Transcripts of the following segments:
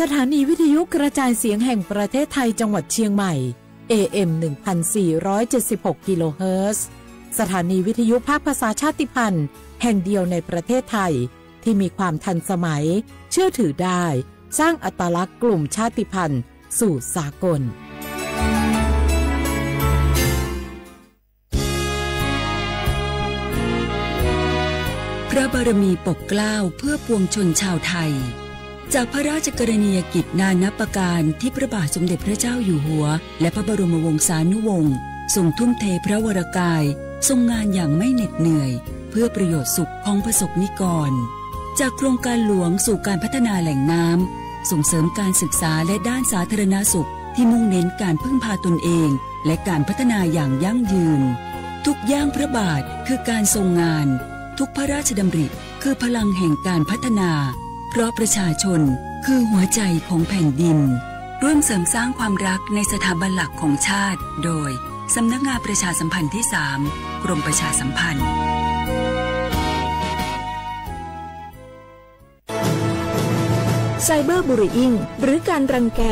สถานีวิทยุกระจายเสียงแห่งประเทศไทยจังหวัดเชียงใหม่ เอ เอ็ม หนึ่งพันสี่ร้อยเจ็ดสิบหก กิโลเฮิรตซ์ สถานีวิทยุภาคภาษาชาติพันธุ์แห่งเดียวในประเทศไทย ที่มีความทันสมัย เชื่อถือได้ สร้างอัตลักษณ์กลุ่มชาติพันธุ์สู่สากล พระบารมีปกเกล้าเพื่อปวงชนชาวไทย จากพระราชกรณียกิจนานับประการที่พระบาทสมเด็จพระเจ้าอยู่หัว และพระบรมวงศานุวงศ์ทรงทุ่มเทพระวรกาย ทรงงานอย่างไม่เหน็ดเหนื่อย เพื่อประโยชน์สุขของประสบนิกร จากโครงการหลวงสู่การพัฒนาแหล่งน้ำ ส่งเสริมการศึกษาและด้านสาธารณสุขที่มุ่งเน้นการพึ่งพาตนเอง และการพัฒนาอย่างยั่งยืน ทุกย่างพระบาทคือการทรงงาน ทุกพระราชดำริคือพลังแห่งการพัฒนา เพราะประชาชนคือหัวใจของแผ่นดิน ร่วมเสริมสร้างความรักในสถาบันหลักของชาติ โดย สำนักงานประชาสัมพันธ์ที่สาม กรมประชาสัมพันธ์ ไซเบอร์บูลลี่อิง หรือการรังแก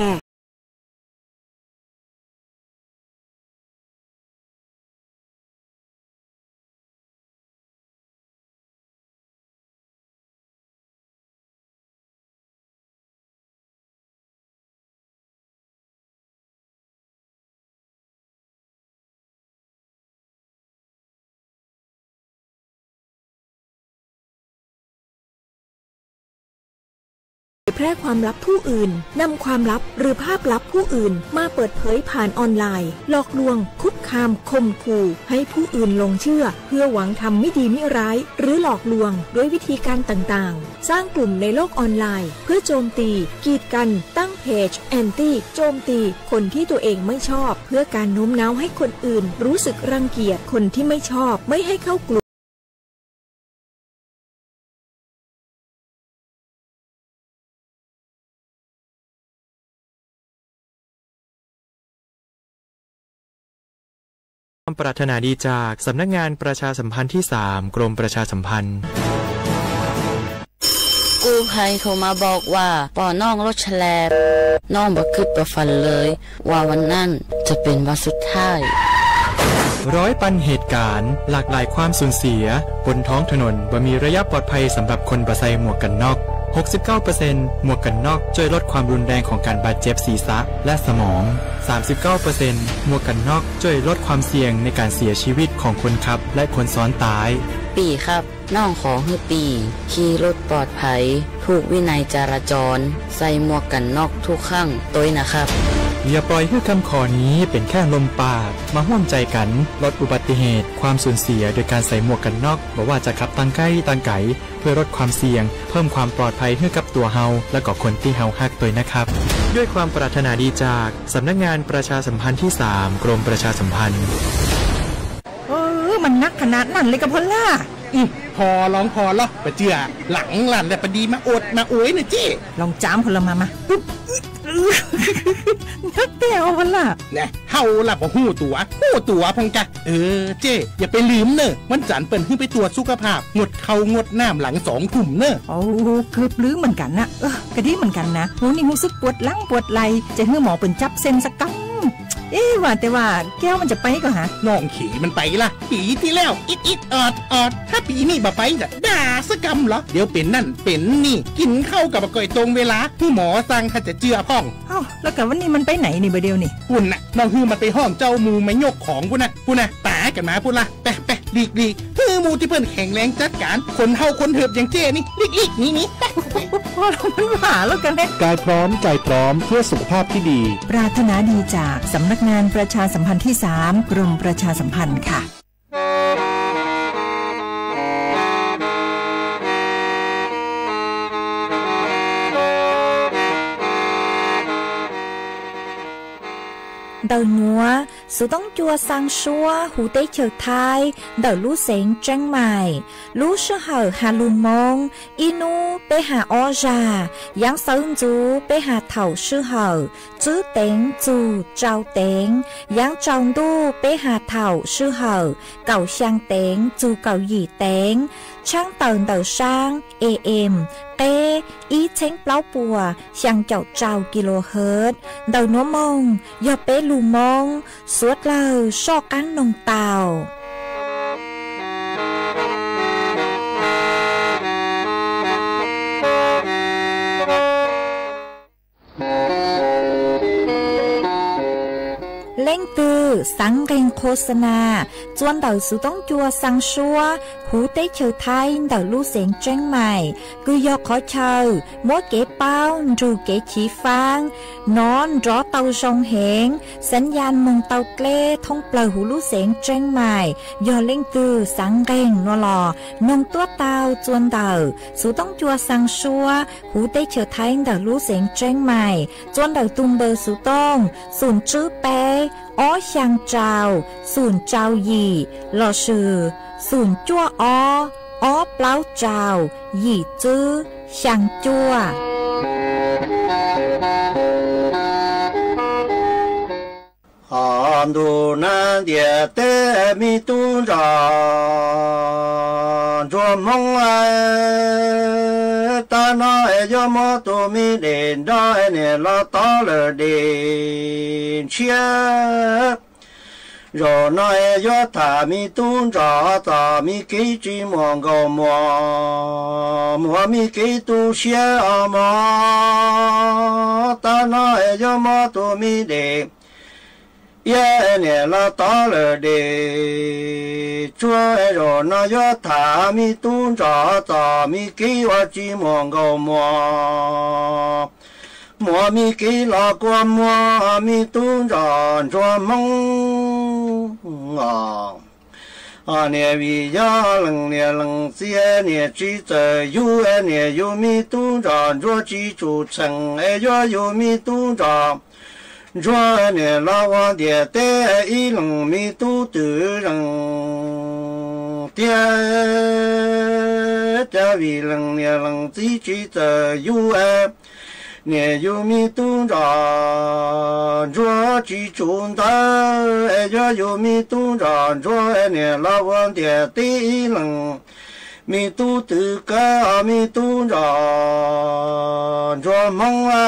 เผยแพร่ความลับผู้อื่น นำความลับหรือภาพลับผู้อื่นมาเปิดเผยผ่านออนไลน์ หลอกลวง คุกคาม ข่มขู่ ให้ผู้อื่นหลงเชื่อ เพื่อหวังทำไม่ดีไม่ร้าย หรือหลอกลวงด้วยวิธีการต่างๆ สร้างกลุ่มในโลกออนไลน์ เพื่อโจมตี กีดกัน ตั้งเพจ แอนตี้ โจมตี คนที่ตัวเองไม่ชอบ เพื่อการโน้มน้าวให้คนอื่นรู้สึกรังเกียจ คนที่ไม่ชอบ ไม่ให้เข้ากลุ่ม ความปรารถนาดีจากสำนักงานประชาสัมพันธ์ที่สาม กรมประชาสัมพันธ์ กู้ภัยโทรมาบอกว่าปอน้องรถแฉลบ น้องบ่คิดบ่ฝันเลย ว่าวันนั้นจะเป็นวันสุดท้าย ร้อยปันเหตุการณ์ หลากหลายความสูญเสีย บนท้องถนนบ่มีระยะปลอดภัยสำหรับคนบ่ใส่หมวกกันน็อก หกสิบเก้าเปอร์เซ็นต์ หมวกกันน็อกช่วยลดความรุนแรงของการบาดเจ็บศีรษะและสมอง สามสิบเก้าเปอร์เซ็นต์ หมวกกันน็อกช่วยลดความเสี่ยงในการเสียชีวิตของคนขับและคนซ้อนท้าย ปี่ครับ น้องขอหื้อปี่ขี่รถปลอดภัย ผูกวินัยจราจร ใส่หมวกกันน็อกทุกครั้งตวยนะครับ อย่าปล่อยให้คำขอนี้เป็นแค่ลมปาก มาร่วมใจกันลดอุบัติเหตุ ความสูญเสียโดยการใส่หมวกกันน็อก บ่ว่าจะขับทางใกล้ทางไกล เพื่อลดความเสี่ยง เพิ่มความปลอดภัยให้กับตัวเฮา และก็คนที่เฮาฮักตวยนะครับ ด้วยความปรารถนาดีจากสำนักงานประชาสัมพันธ์ที่สาม กรมประชาสัมพันธ์ เออ มันนักขนาดนั้นเลยกะพอลล่า อืม พอลองพอลอปะเจือ หลังหลั่นแต่ปะดีมาโอดมาโอยนะเจ้ ลองจามพอลมา มา อึ๊บ อึ๊บ นักแก้วพอลล่า แน่ เฮาล่ะบ่ฮู้ตั๋ว ฮู้ตั๋วพองกะ เออ เจ้ อย่าไปลืมเนอะ วันจันทร์เปิ้นหื้อไปตรวจสุขภาพ งดข้าวงดน้ำหลังสองทุ่มเนอะ โอ้ เกือบลืมเหมือนกันนะ เออ กะดีเหมือนกันนะ ฮู้นี่ฮู้สึกปวดหลังปวดไหล่ จะหื้อหมอเปิ้นจับเส้นสักกำ เอ๊ะ ว่าแต่ว่าแก้วมันจะไปก่อฮะ น้องเขยมันไปละ ปีที่แล้ว อิดอิดออดออด ถ้าปีนี้บ่ไปจะด่าสักกำเหรอ เดี๋ยวเป็นนั่นเป็นนี่ กินข้าวกับบ่ก่อยตรงเวลา หื้อหมอสั่งถ้าจะเจือพ่อง เอ้า แล้วกะวันนี้มันไปไหนนี่บ่าเดียวนี่ ปุ้นน่ะ น้องหื้อมันไปห้องเจ้าหมู่มายกของปุ้นน่ะ ปุ้นน่ะ ตายกันมาปุ้นละ ไปไปหลีกหลีก หื้อหมู่ที่เปิ้นแข็งแรงจัดการ คนเฒ่าคนเถิบอย่างเจ้นี่ หลีกหลีกหนีหนี พอลล่ามันว่าแล้วกันนะ กายพร้อมใจพร้อมเพื่อสุขภาพที่ดี ปรารถนาดีจากสำนักงานประชาสัมพันธ์ที่สาม กรมประชาสัมพันธ์ค่ะ เตาหนัว Xuv Toob Cua Xaa Suab huv teb chaws Thaib ntawm lub xeev Tseeb Maim. Lub sij hawm has lug Moob, ib hnub peb has ob zag, yaav sawv ntxuv peb has thaum sij hawm tswb teev txug tsau teev, yaav tsaus ntuj peb has thaum sij hawm kaum xyaa teev txug kaum yim teev, tshaab tawm ntawm saab A M qeb ib txheeb plaub puas xyaa caum rau kilohertz. Ntawm nuav moog yog peb lug Moob, suav dlawg soj qaab noog tau. Leej twg xaav nqeeg qhua xa nas txua ntawm Xuv Toob Cua Xaa Suab huv teb chaws Thaib ntawm lub xeev Tseeb Maim, kws yog qhov chaw muab kev paub nrug kev chiv faab nov nrov tau zoo heev, xaav yaj moog tau dleb thoob plawg huv lub xeev Tseeb Maim. Yog leej twg xaav nqeeg nuav los noog tuab tau txua ntawm Xuv Toob Cua Xaa Suab huv teb chaws Thaib ntawm lub xeev Tseeb Maim, txua ntawm tug npawb Xuv Tooj xoom tswb peb ob xyaa rau xoom rau yim lossis xoom cuaj ob ob plaub rau yim tswb xyaa cuaj. Ntuj nag ntiaj teb, me tub ntsuag ntsuag Hmoob, tab no yuav muab tus me dej nrog niam los tov lawm dej ntshiab. Zaum no yuav tham me tub ntsuag txom me kev tsis muaj nkauj muag, muaj me kev tu siab os mog. Tab no yuav muab tus me dej iab niam los tov lawm dej tsuag. Zaum no yuav tham me tub ntsuag txom me kev ua tsis muaj nkauj muag, muaj me kev los kua muag, me tub ntsuag ntsuag Hmoob os. Niam vim yog leej niam leej txiv niam tsis txawj yug, niam yug me tub ntsuag ntsuag tsis tsum txheem, yuav yug me tub ntsuag ntsuag niam los ua ntiaj teb ib leeg me tub twm zeej thiab. Cas vim leej niam leej txiv tsis txawj yug, niam yug me tub ntsuag ntsuag tsis tsum ntawd, yuav yug me tub ntsuag ntsuag niam los ua ntiaj teb ib leeg me tub twm kawg, me tub ntsuag ntsuag Hmoob os.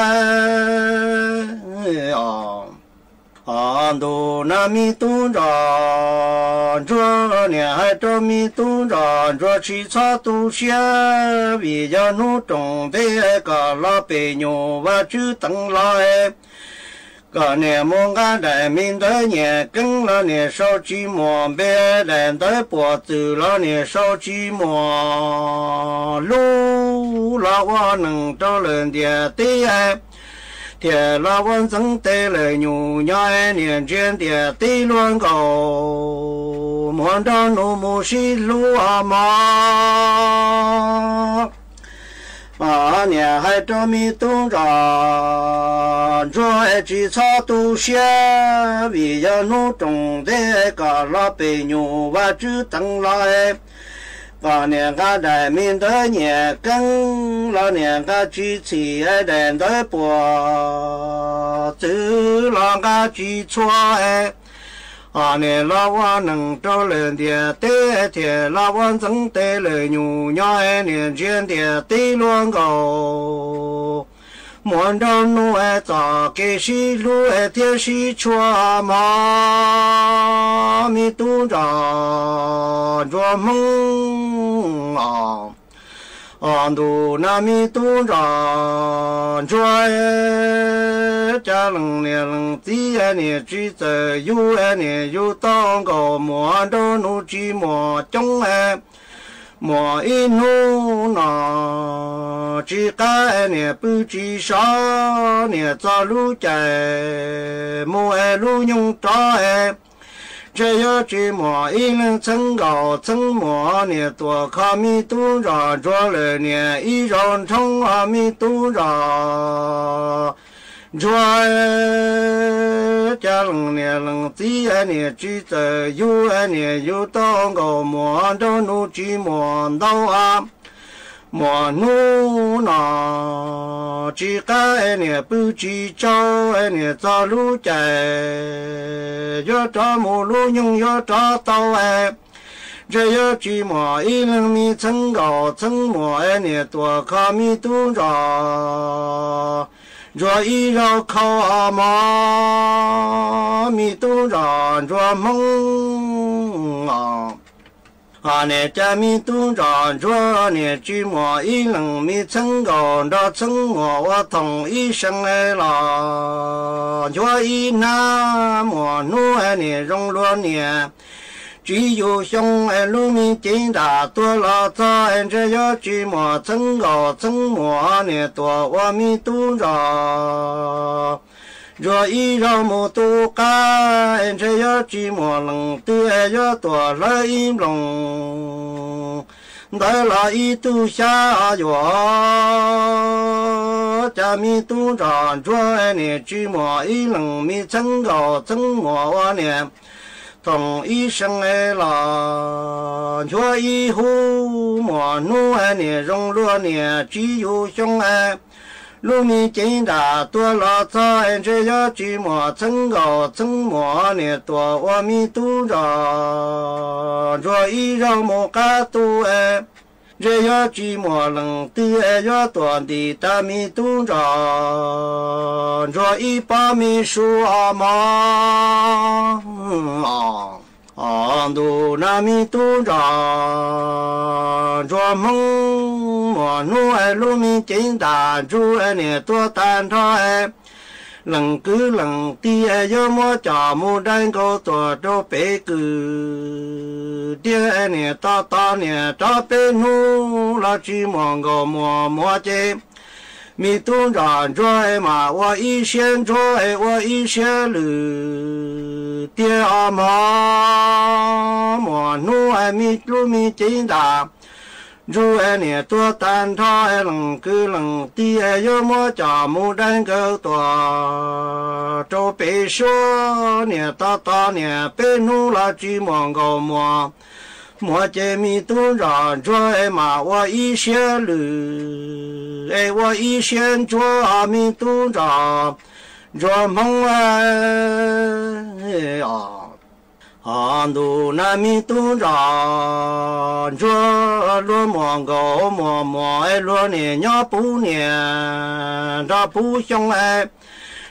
Os ntuj nag, me tub ntsuag ntsuag, niam hais rau me tub ntsuag ntsuag tsis txhob tu siab, vim yog hnub roos ntev kom los pem nyuj Vajtswv teev los, kom niam mus nqa daim me ntawv nyiam keeb los niam sau tsis muaj npe, daim ntawv puas txwm los niam sau tsis muaj lub, los ua neeg rau lawm ntiaj teb, thiaj los ua ntxeev tes lawm nyuj nyob, niam ntsia ntiaj teb luag nkaus, muaj nraug nus mus sib hlub os mog. Niam hais rau me tub ntsuag ntsuag tsis txhob tu siab, vim yog hnub roos ntev kom los pem nyuj Vajtswv teev los, kom niam nqa daim me ntawv nyiam keeb los niam nqa tsis txhim, daim ntawv puas txwm los nqa tsis txhua, niam los ua neeg rau lawm ntiaj teb, thiaj los ua ntxeev tes lawm nyuj nyob, niam ntsia ntiaj teb luag nkaus, muaj nraug nus txoj kev sib hlub thiab sib tshua mog, me tub ntsuag ntsuag Hmoob os. Os ntuj nag, me tub ntsuag ntsuag, cas leej niam leej txiv niam tsis txawj yug, niam yug tau nkaus muaj nraug nus tsis muaj coob, muaj ib hnub no tsis qab niam pw tsis so, niam txog lub caij mus es lub nyoog rov, ntshe yuav tsis muaj ib leeg txheeb nkaus txheeb muag, niam tuaj kho me tub ntsuag ntsuag lawm niam ib zaug nrhoob, me tub ntsuag Ntsuag, cas leej niam leej txiv niam tsis txawj yug, niam yug tau Nkauj Muas nraug nus tsis muaj ntau, muaj hnub no tsis qab, niam pw tsis tsaug, niam txog lub caij yuav rov mus lub nyoog yuav rov tau. Ntshe yuav tsis muaj ib leeg me txheeb nkauj txheeb muas, niam tuaj kho me tub ntsuag ntsuag ib zaug khau mog, me tub ntsuag ntsuag Hmoob os. Niam, cas me tub ntsuag ntsuag niam tsis muaj ib leeg me txheeb nkauj nrog txheeb muas ua thoom ib seem los nchuav ib hnab, muaj hnub niam zoo luag niam tsis yus xyoo, lub me cev nram tuaj los txog, ntshe yuav tsis muaj txheeb nkauj txheeb muas, niam tuaj ua me tub ntsuag ntsuag ib zaug mus tu qab, ntshe yuav tsis muaj leej twg yuav tuaj hlawv ib nplooj ntawd los ib tug xyab yuam. Cas me tub ntsuag ntsuag niam tsis muaj ib leeg me txheeb nkauj txheeb muas ua niam thoom ib seem los nchuav ib hnub, muaj hnub niam zoo luag niam tsis yus xyoo, lub me cev nram tuaj los txog, ntshe yuav tsis muaj txheeb nkauj txheeb muas, niam tuaj ua me tub ntsuag ntsuag ib zaug mus qab tu. Ntshe yuav tsis muaj leej twg yuav tuaj ntim tag me tub ntsuag ntsuag ib pob me su os mog. Os, ntuj na me tub ntsuag ntsuag Hmoob, muaj hnub lub me cev nram ntsuag niam tuag tag nrho, leej kwv leej tij yuav muab coj mus dai nkaus tuaj rau pem kwv tiag, niam tos tos niam rov peb hnub los tsis muaj nkauj muas muas ces me tub ntsuag ntsuag mas ua ib siab ntsuag ua ib siab lwj tiag os mog. Muaj hnub me lub me cev nram ntsuag niam tuag tag nrho, leej kwv leej tij yuav muab coj mus dai nkaus tuaj rau pem suab, niam tos tos niam peb hnub los tsis muaj nkauj muas muas ces me tub ntsuag ntsuag mas ua ib siab lwj es ua ib siab ntsuag, me tub ntsuag ntsuag Hmoob os. Os, ntuj na me tub ntsuag ntsuag, luag muaj nkauj muas muas, luag niam nyob puv niam nrog puv xyoo,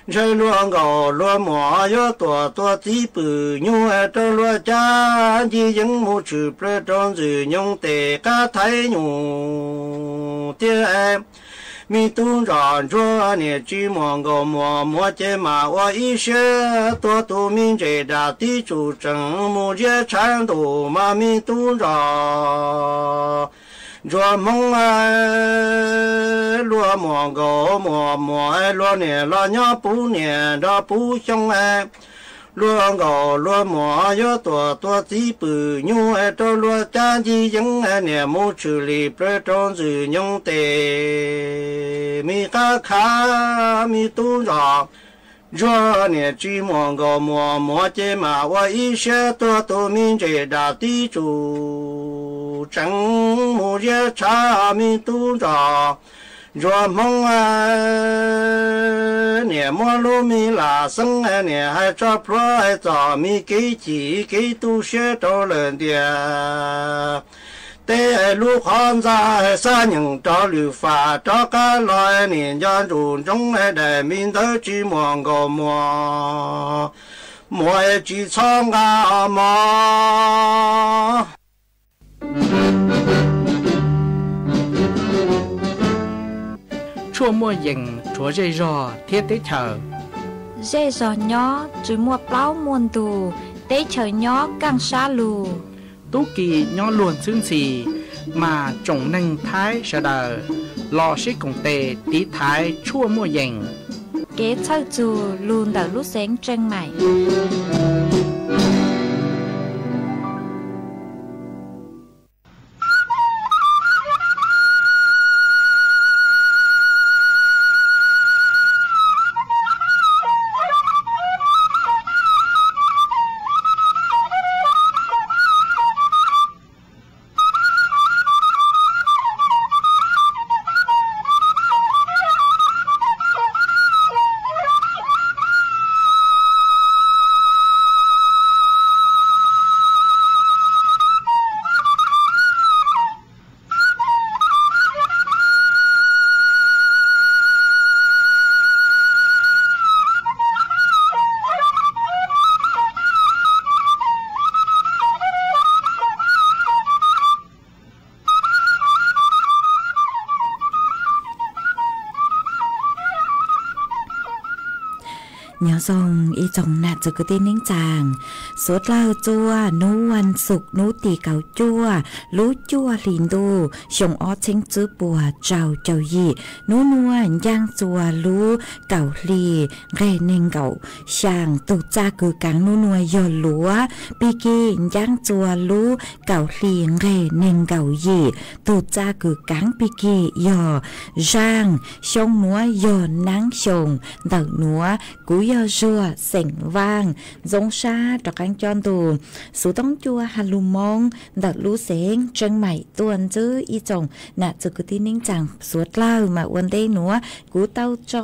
ntshe luag nkauj luag muas yuav tuaj tua txiv pwm nyuj rau luag cab ncig yeeb mus tshwm plawg rau ntxwg nyoog tes qab thaiv nyuj tiag. Me tub ntsuag ntsuag niam tsis muaj nkauj muas muas ces mas ua ib siab tuag tus me ntses dam tib tsum tseem mus ziab tshav ntuj mas me tub ntsuag ntsuag Hmoob. Luag muaj nkauj muas muas, luag niam los nyob puv niam nrog puv xyoo, luag nkauj luag muas yuav tuaj tua txiv pwm nyuj rau luag cab ncig yeeb, niam mus tshwm lim plawg rau ntxwg nyoog tes me qab khav. Me tub ntsuag ntsuag niam tsis muaj nkauj muas muas ces mas ua ib siab tuag tus me ntses dam tib tsum tseem mus ziab tshav, me tub ntsuag ntsuag Hmoob. Niam muab lub me lam xeeb, niam hais tso plhuav txog me kev chim kev tu siab rau lawm ntiaj teb, lub qhov ntxa xab nyeem rov lwm fam rov qab los, niam nco ntsuj ntsoov daim me ntawd tsis muaj nkauj muas muas tsis txhob nqa os mog. Tshuaj muaj yees rhuav zej zog thiab teb chaws. Zej zog nyob tsis muaj plaub muaj ntug, teb chaws nyob kaj sab lug. Tub ki nyob luag ntxhwb ntxhi, mas tsoom neeg Thaib sawv daws los sib koom tes tiv thaiv tshuaj muaj yees. Kev txhawj txug lug ntawm lub xeev Tseej Maim. Nyob zoo ib tsoom nam txiv kwv tij neej tsaa, suav dlawg txua hnub vas xuv hnub tim kaum cuaj lub cuaj hli ntuj xyoo ob txheeb tsib puas rau caum yim. Hnub nuav ncaaj txua lub kaum hli nqeg neeg nkaum xyaa. Tug txaj kws kaav hnub nuav yog luav pig kig ncaaj txua lub kaum hli nqeg neeg nkaum yim. Tug txaj kws kaav pig kig yog zaaj. Xyoo nuav yog naab xyoo. Ntawm nuav kuv yog Zuag xeem Vaaj, ntxoov sab rov qaab coj ntu xuv toob cua ha lug Moob ntawm lub xeev Tseeb Maim tuaj ntsib ib tsoom nam txiv kwv tij neej tsaa suav dlawg. Mas ua ntej nuav kuv tau tso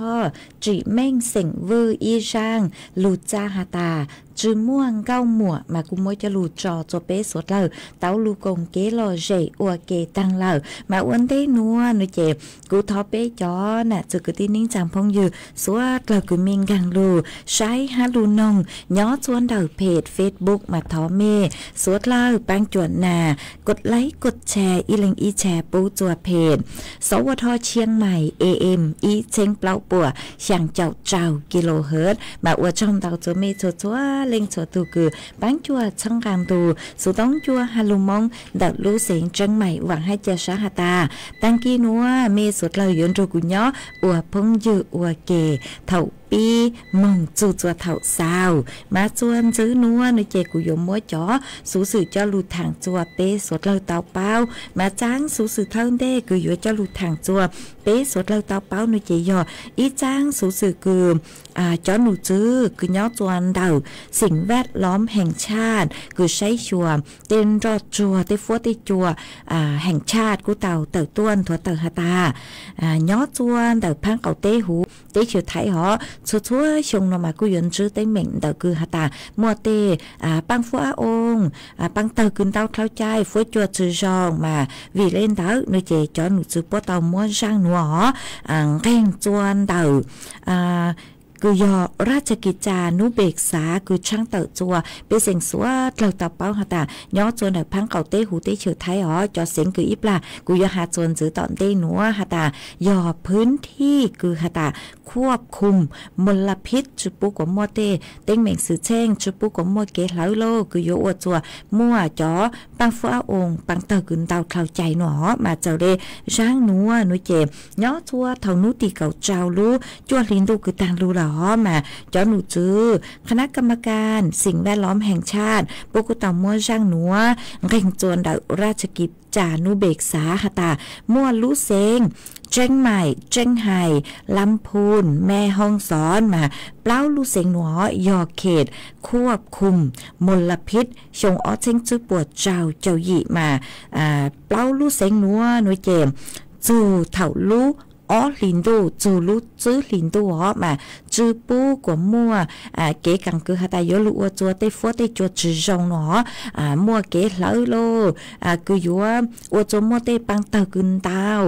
tsim meej xeem Vwj ib zaaj lug txaj has tas tsi muaj nkauj muam, mas kuv muab coj lug tso tsua peb suav dlawg tau lug koom kev lom zem ua ke taag lawm. Mas ua ntej nuav nuav ces kuv thov peb cov nam txiv kwv tij neej tsaa phooj ywg suav dlawg kws mej nkaag lug saib hab lug noog nyob tsua ntawm phem Facebook mas thov mej suav dlawg paab cuam nas kos laib kos tshare ib leeg ib tshare pub tsua phem Sov Ua Tho Tshiab Mais A M ib txheeb plaub puas xyaa caum rau kilohertz. Mas ua tsaug ntau tsua mej txhua txhua leej txhua tug kws paab cuam txhawb nqaa ntu xuv toob cua ha lug Moob ntawm lub xeev Tseeb Mais. Vaam hab ca sab has tas taag kis nuav mej suav dlawg yuav nrug kuv nyob ua phooj ywg ua ke thaum pib moog txug tsua thaum xaus. Mas tsua ntsib nuav nuav ces kuv yuav muab cov xuv xwm coj lug thaam tsua peb suav dlawg tau paub. Mas tsaab xuv xwm thawj ntej kws yuav coj lug thaam tsua peb suav dlawg tau paub nuav ces yog ib tsaab xuv xwm kws cov num tswv kws nyob tsua ntawm Xeem Vaj Lov Heem Tshaj kws saib xyuas tej nroj tsuag tej fuab tej cua Heem Tshaj kuj tau tawm tuaj nthuav tawm has tas nyob tsua ntawm Phaab Qaum Teb huv teb chaws Thaib hov txhua txhua xyoo no mas kuj yuav ntsib teeb meem ntawm kws has tas muaj tej paaj fuab ab oo, paaj tawg kws ntau dlhau cai, fuab cua tsi zoo. Mas vim le ntawd nuav ces cov num tswv puab tau muab zaaj nuav hov nqeeg tsua ntawm kws yog Raj Kis Tsa Nub Npes Xav kws tshaab tawm tsua pej xeem suav dlawg tau paub has tas nyob tsua ntawm Phaab Qaum Teb huv teb chaws Thaib hov cov xeev kws ib plag kuv yuav has tsua ntxiv tom ntej nuav has tas yog phwv thij kws has tas khuab khum mos las phib tsi pub kuas muaj tej teeb meem xwm txheej tsi pub kuas muaj kev hlawv lauj kws yuav ua tsua muaj cov paaj fuab ab oo paaj tawg kws ntau dlhau cai nuav hov. Mas txawm le zaaj nuav nuav ces nyob tsua thaum nub tim kaum rau lub cuaj hli ntuj kws taag lug lawm hov mas cov num tswv Khanas Kamas Kas Xeem Vaj Lov Heem Tshaj puab kuj tau muab zaaj nuav nqeeg tsua ntawm Raj Kis Tsa Nub Npes Xav has tas muaj lub xeev Tseeb Mais, Tseeb Hais, Lam Phun, Me Hoo Xov mas plaub lub xeev nuav yog khem khuab khum mos las phib xyoo ob txheeb tsib puas rau caum yim mas plaub lub xeev nuav nuav ces txug thaum lub ob hli ntuj txug lub tsib hli ntuj hov mas tsi pub kuas muaj kev kaam kws has tas yuav lug ua tsua tej fuab tej cua tsi zoo nuav hov, muaj kev hlawv lauj kws yuav ua tsua muaj tej paaj tawg kws ntau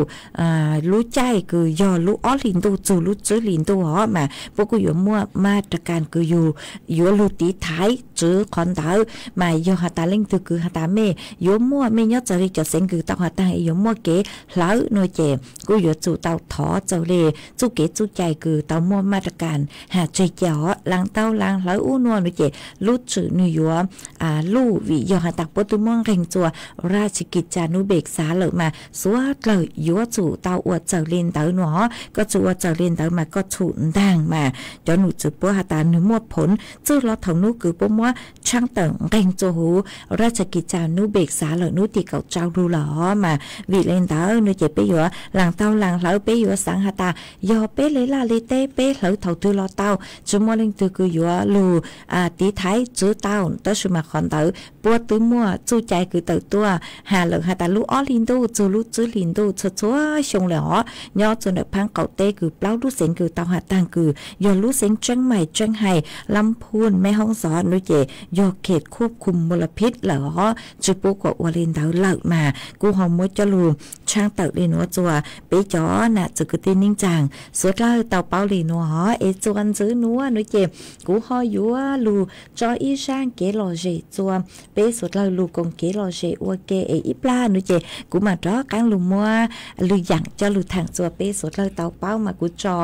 lub caij kws yog lub ob hli ntuj txug lub tsib hli ntuj hov mas puab kuj yuav muaj mas raj kas kws yug yuav lug tiv thaiv tswv qhov ntawd. Mas yog has tas leej twg kws has tas mej yuav muaj mej nyob txawv le cov xeev kws tau has tas yuav muaj kev hlawv nuav ces kuj yuav tsum tau thov txawv le txuj kev txuj cai kws tau muaj mas raj kas has tseg ca hov laas tau laas hlawv ub nuav nuav ces lub tswm nwg yuav luj vim yog has tas puab twb muab nqeeg tsua Raj Kis Tsa Nub Npes Xav lawm mas suav dlawg yuav tsum tau ua txawv le ntawd nuav hov. Koj tsi ua txawv le ntawd mas koj txhum ntaag mas cov num tswv puab has tas nwg muaj phoov txwj los thaum nub kws puab muab tshaab tawm nqeeg tsua huv Raj Kis Tsa Nub Npes Xav lawm nub tim kaum rau lug lawm hov. Mas vim le ntawd nuav ces peb yuav laas tau laas hlawv peb yuav xaav has tas yog peb le laj le teb peb hlawv thaum twg los tau tsi muaj leej twg kws yuav lug tiv thaiv tswv tau. Tab sis mas qhov ntawd puab twb muaj txuj cai kws tawm tuaj has lawm has tas lub ob hli ntuj txug lub tsib hli ntuj txhua txhua xyoo le hov nyob tsua ntawm Phaab Qaum Teb kws plaub lub xeev kws tau has taag kws yog lub xeev Tseeb Mais, Tseeb Hais, Lam Phun, Me Hoo Xov nuav ces yog khem khuab khum mos las phib lawm hov tsi pub kuas ua le ntawd lawm mas kuv ho muab coj lug tshaaj tawm le nuav txuas peb cov nam txiv kwv tij neej tsaa suav dlawg tau paub le nuav hov. Es txuas ntxiv nuav nuav ces kuv ho yuav lug tso ib zaaj kev lom zem txuas peb suav dlawg lug koom kev lom zem ua ke es ib plag nuav ces kuv mam rov qaab lug muab lwm yaam coj lug thaam txuas peb suav dlawg tau paub mas kuv tso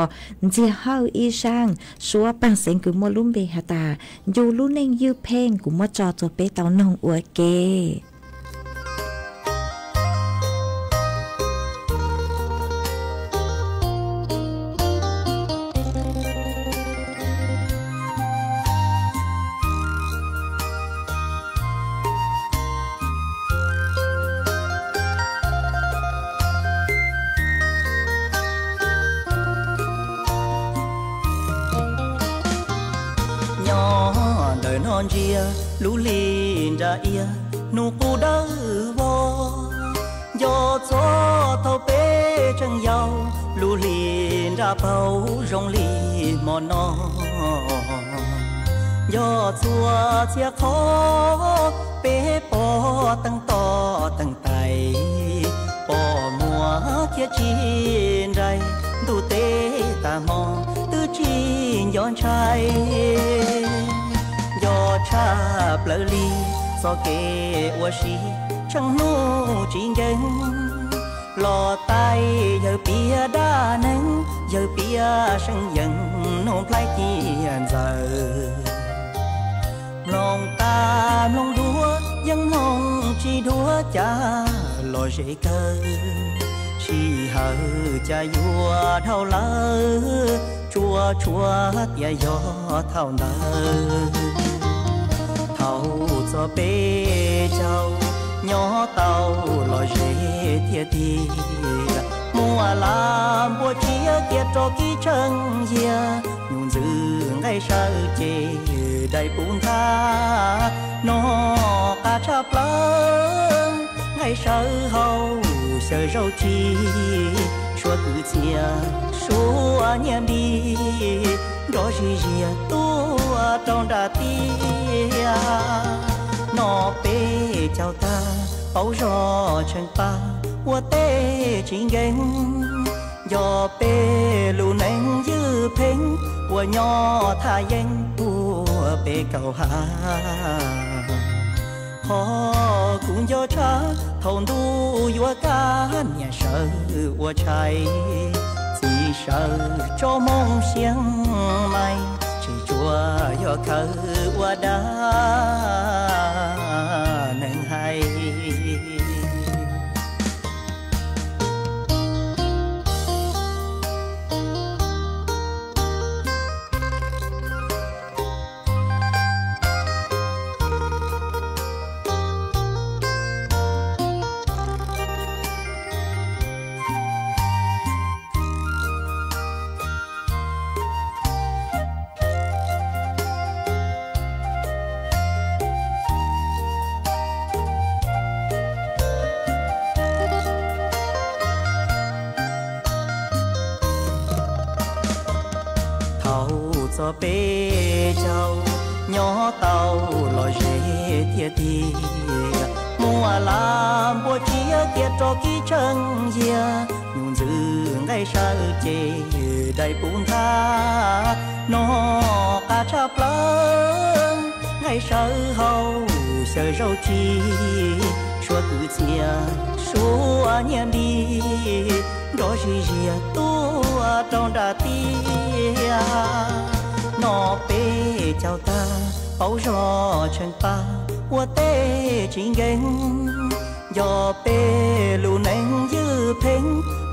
Ntxiag Hawj ib zaaj suab paag xeev kws muaj lub npe has tas Ncu lub neej ywj pheej kuv muab tso txuas peb tau noog ua ke. Nyob ntawm no ntsia lub hli nra iab, nub qub dawb vog. Nco txog thaum peb tseem yau, lub hli nra paug zoo li hmo no. Nco txhua txhia qhov peb pom teej toj teej tais, pom muag thiab tsis nraim, ntuj teb tag hmo twb tsis nco ntshai. Nco tshaj plaws li txoj kev ua si, tsheej hnub tsis nkees, los tais yawg piav dab neeg, yawg piav seej yees nug nplhaib cia ntxaws. Mloog tas mloog dua yeej mloog tsis dua cas los zem kawg, sij hawm cas yuav dhau lawm, tsuas tshuav tias yog thaum ntawd. Thaum txog peb caug nyob tau los zem tiag tiag, muaj laj npua tsiab cia rov kib tsheej yiag, nyuj ntxwv nqaij sawv ces dai puv nthav, noj qab tshaj plaws nqaij sawv hauv xyaw zaub tsi, suav kwv txhiaj suav nyiaj npis, nrov zis ziag tuaj rau nram tiaj. Noj peb caug tag paub zog tsheej pab ua teb tsis nkees, nco peb lub neej ywj pheej uas nyob thaj yeeb puag pem kaum hav. Qhov kuv nco tshaj thaum ntuj yuav kaj niam sawv ua tshais, txiv sawv tso moo xia mais, tseem tsuas yog khawv ua dab neeg hais. Thaum txog peb caug nyob tau los zem tiag tiag, muaj laj npua tsiab cia rov kib tsheej yiag, nyuj ntxwv nqaij sawv ces dai puv nthav, noj qab tshaj plaws nqaij sawv hauv xyaw zaub tsi, suav kwv txhiaj suav nyiaj npis, nrov zis ziag tuaj rau nram tiaj. Noj peb caug tag paub zog tsheej pab ua teb tsis nkees, nco peb lub neej ywj pheej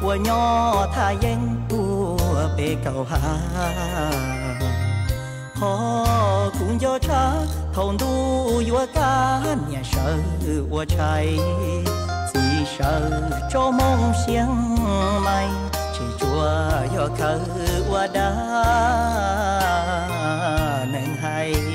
uas nyob thaj yeeb puag pem kaum hav. Qhov kuv nco tshaj thaum ntuj yuav kaj niam sawv ua tshais, txiv sawv tso moo xia mais, tseem tsuas yog khawv ua dab neeg hais.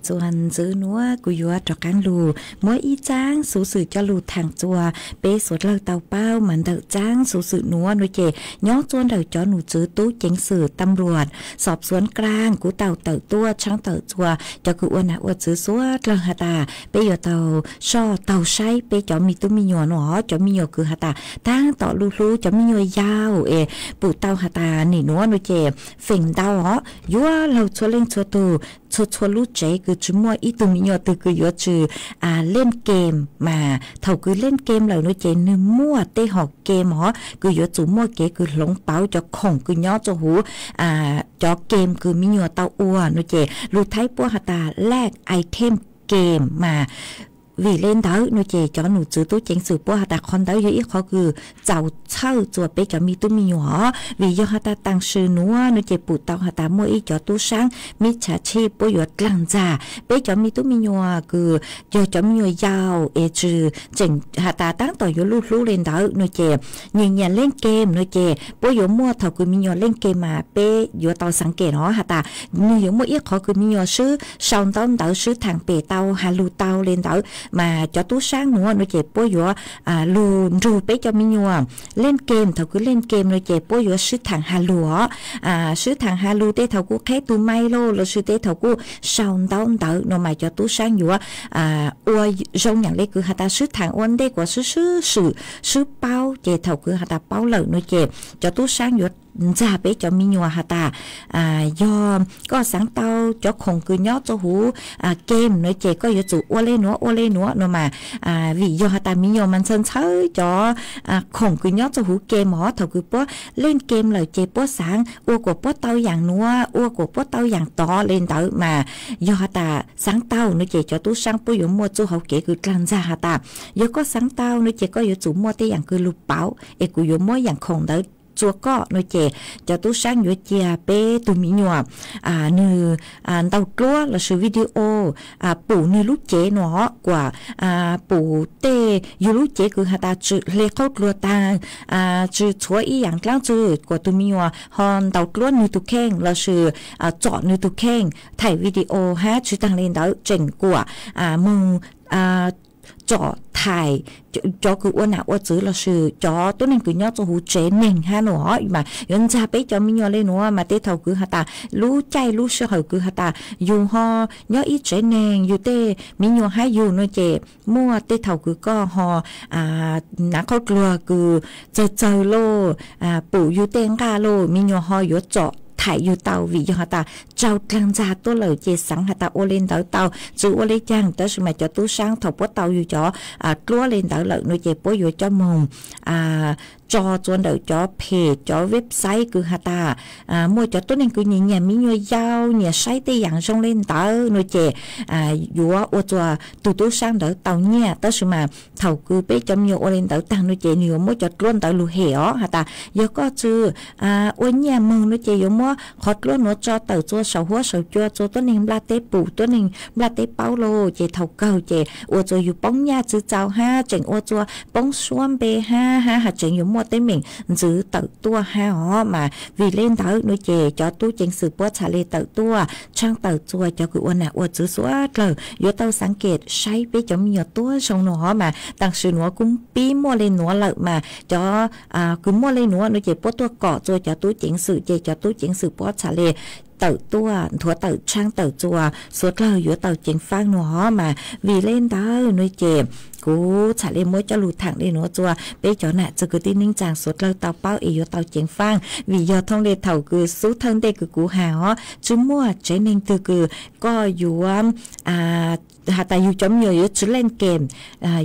Txuas ntxiv nuav kuv yuav rov qaab lug muab ib txaab xuv xwm coj lug thaam txug peb suav dlawg tau paub mas ntawm txaab xuv xwm nuav no ces nyob txug ntawm cov num tswv tub ceev xwm tam luam xob xuav klaag kuj tau tawm tuaj tshaab tawm txug cov kws ua nam ua txwv suav dlawg has tas peb yuav tau soj taug saib peb cov me tub me nyuam nuav, cov me nyuam kws has tas taab tom lug hlub, cov me nyuam yau es pum tau has tas nim nuav no ces feem ntau os yuav laug txhua leej txhua tug, txhua txhua lub tsev kws tsi muaj ib tug me nyuam twg kws yuav tsi len kem mas thaum kws len kem lawm no ces nwg muaj tej hom kem os kws yuav tsum muaj kev kws hloov pauv cov khoom kws nyob rua huv cov kem kws me nyuam tau ua no ces lug thaib puab has tas lag item kem mas vim le ntawd no ces cov num tswv tub ceev xwm puab has tas qhov ntawd yog ib qhov kws txaus txhawj txug peb cov me tub me nyuam os. Vim yog has tas taam sim nuav no ces pum tau has tas muaj ib cov tub saab mib tshaj tshib puab yuav dlaag ntxag peb cov me tub me nyuam kws yog cov me nyuam yau es tsi tseem has tas taab tom yuav lug hlub le ntawd no ces nyiam nyiam len kem no ces puab yuav muaj thaum kws me nyuam len kem mas peb yuav tau xaav kem no has tas nwg yuav muaj ib qhov kws me nyuam swb sau ntaub ntawv swb thaam pem tau has lug tau le ntawd mas cov tub saab nuav no ces puab yuav lug nrug peb cov me nyuam len kem. Thaum kws len kem no ces puab yuav swb thaam has lug os, swb thaam has lug tej thaum kuj qheb tug maib lauj lossis tej thaum kuj sau ntaub ntawv no mas cov tub saab yuav ua zoo yaam le kws has tas swb thaam ua ntej kuas swb swb swb swb paub ces thaum kws has tas paub lawm no ces cov tub saab yuav ntxag peb cov me nyuam has tas yog koj xaav tau cov khoom kws nyob rua huv kem no ces koj yuav tsum ua le nuav ua le nuav no mas vim yog has tas me nyuam mas ntxhawb ntxhawb cov khoom kws nyob rua huv kem os. Thaum kws puab len kem lawm ces puab xaav ua kuas puab tau yaam nuav ua kuas puab tau yaam tod le ntawd mas yog has tas xaav tau no ces cov tub saab puab yuav muaj txuj hauv kev kws dlaag ntxag has tas yog koj xaav tau no ces koj yuav tsum muaj tej yaam kws lug pauv es kuv yuav muab yaam khoom ntawd rua koj no ces cov tub saab yuav cia peb tug me nyuam nwg ntaus dluab lossis video pum nwg lub cev no kuas pum tej yug lub cev kws has tas tsi hle qaub dluag taag, tsi tshuav ib yaam dlaab tsi kuas tug me nyuam ho ntaus dluab nwg tug kheej lossis tsom nwg tug kheej, thaij video hab tsi taag le ntawd tseem kuas moog tsom thaij cov kws ua nam ua txwv lossis cov tuab neeg kws nyob rua huv tsev neeg hab no mas yuav ntxag peb cov me nyuam le nuav mas tej thaum kws has tas lub caij lub sij hawm kws has tas yug ho nyob ib tsev neeg yug tej me nyuam hab yug no ces muaj tej thaum kws koj ho nav qaub dluag kws txawg txawg lauj, pum yug tej nqaj lauj, me nyuam ho yuav tsom thaij yug tau vim yog has tas raug dlaag ntxag tuaj lawm ces xaav has tas ua le ntawd tau tsi ua le caag. Tab sis mas cov tub saab thaum puab tau yug cov dluab le ntawd lawm no ces puab yuav coj moog tso rua ntawm cov phem cov website kws has tas muaj cov tuab neeg kws nyiam nyiam me nyuam yau nyiam saib tej yaam zoo le ntawd no ces yuav ua rua tug tub saab ntawd tau nyiaj. Tab sis mas thaum kws peb cov me nyuam ua le ntawd taag no ces nwg yuav muab cov dluab ntawd lug hem os has tas yog koj tsi ua nyiaj moog no ces yuav muab qhov dluab nuav tso tawm rua saum huab saum cua rua tuab neeg nplaj teb pum tuab neeg nplaj teb paub lauj. Ces thaum kawg ces ua rua yug poob nyaj txwv txaus hab tseem ua rua poob suab npe hab hab has tseem yuav muaj teeb meem ntxwv tawm tuaj hab os mas vim le ntawd no ces cov tub ceev xwm puab txhaj le tawm tuaj tshaab tawm rua cov kws ua nam ua txwv suav dlawg yuav tau xaav kem saib peb cov me nyuam tuab zoo no os mas taam sim nuav kuj pib muaj le nuav lawm mas cov kws muaj le nuav no ces puab tuaj kom rua cov tub ceev xwm ces cov tub ceev xwm puab txhaj le tawm tuaj nthuav tawm tshaab tawm rua suav dlawg yuav tau ceev faab no os mas vim le ntawd no ces kuv txhaj le muab coj lug thaam le nuav rua peb cov nam txwg kwv tij neej tsaa suav dlawg tau paub es yuav tau ceev faab vim yog thooj le thaum kws xub thawj ntej kws kuv has os tsi muaj tsev neeg twg kws koj yuav has tas yug cov me nyuam yuav tsi len kem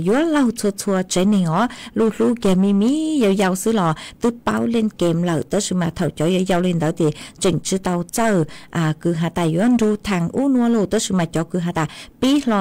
yuav laug txhua txhua tsev neeg os. Lub hlub kiag me me yau yau xwb los twb paub len kem lawm tab sis mas thaum cov yau yau le ntawd ces tseem tsi tau txawj kws has tas yuav nrug thaam ub nuav lauj. Tab sis mas cov kws has tas pib hlo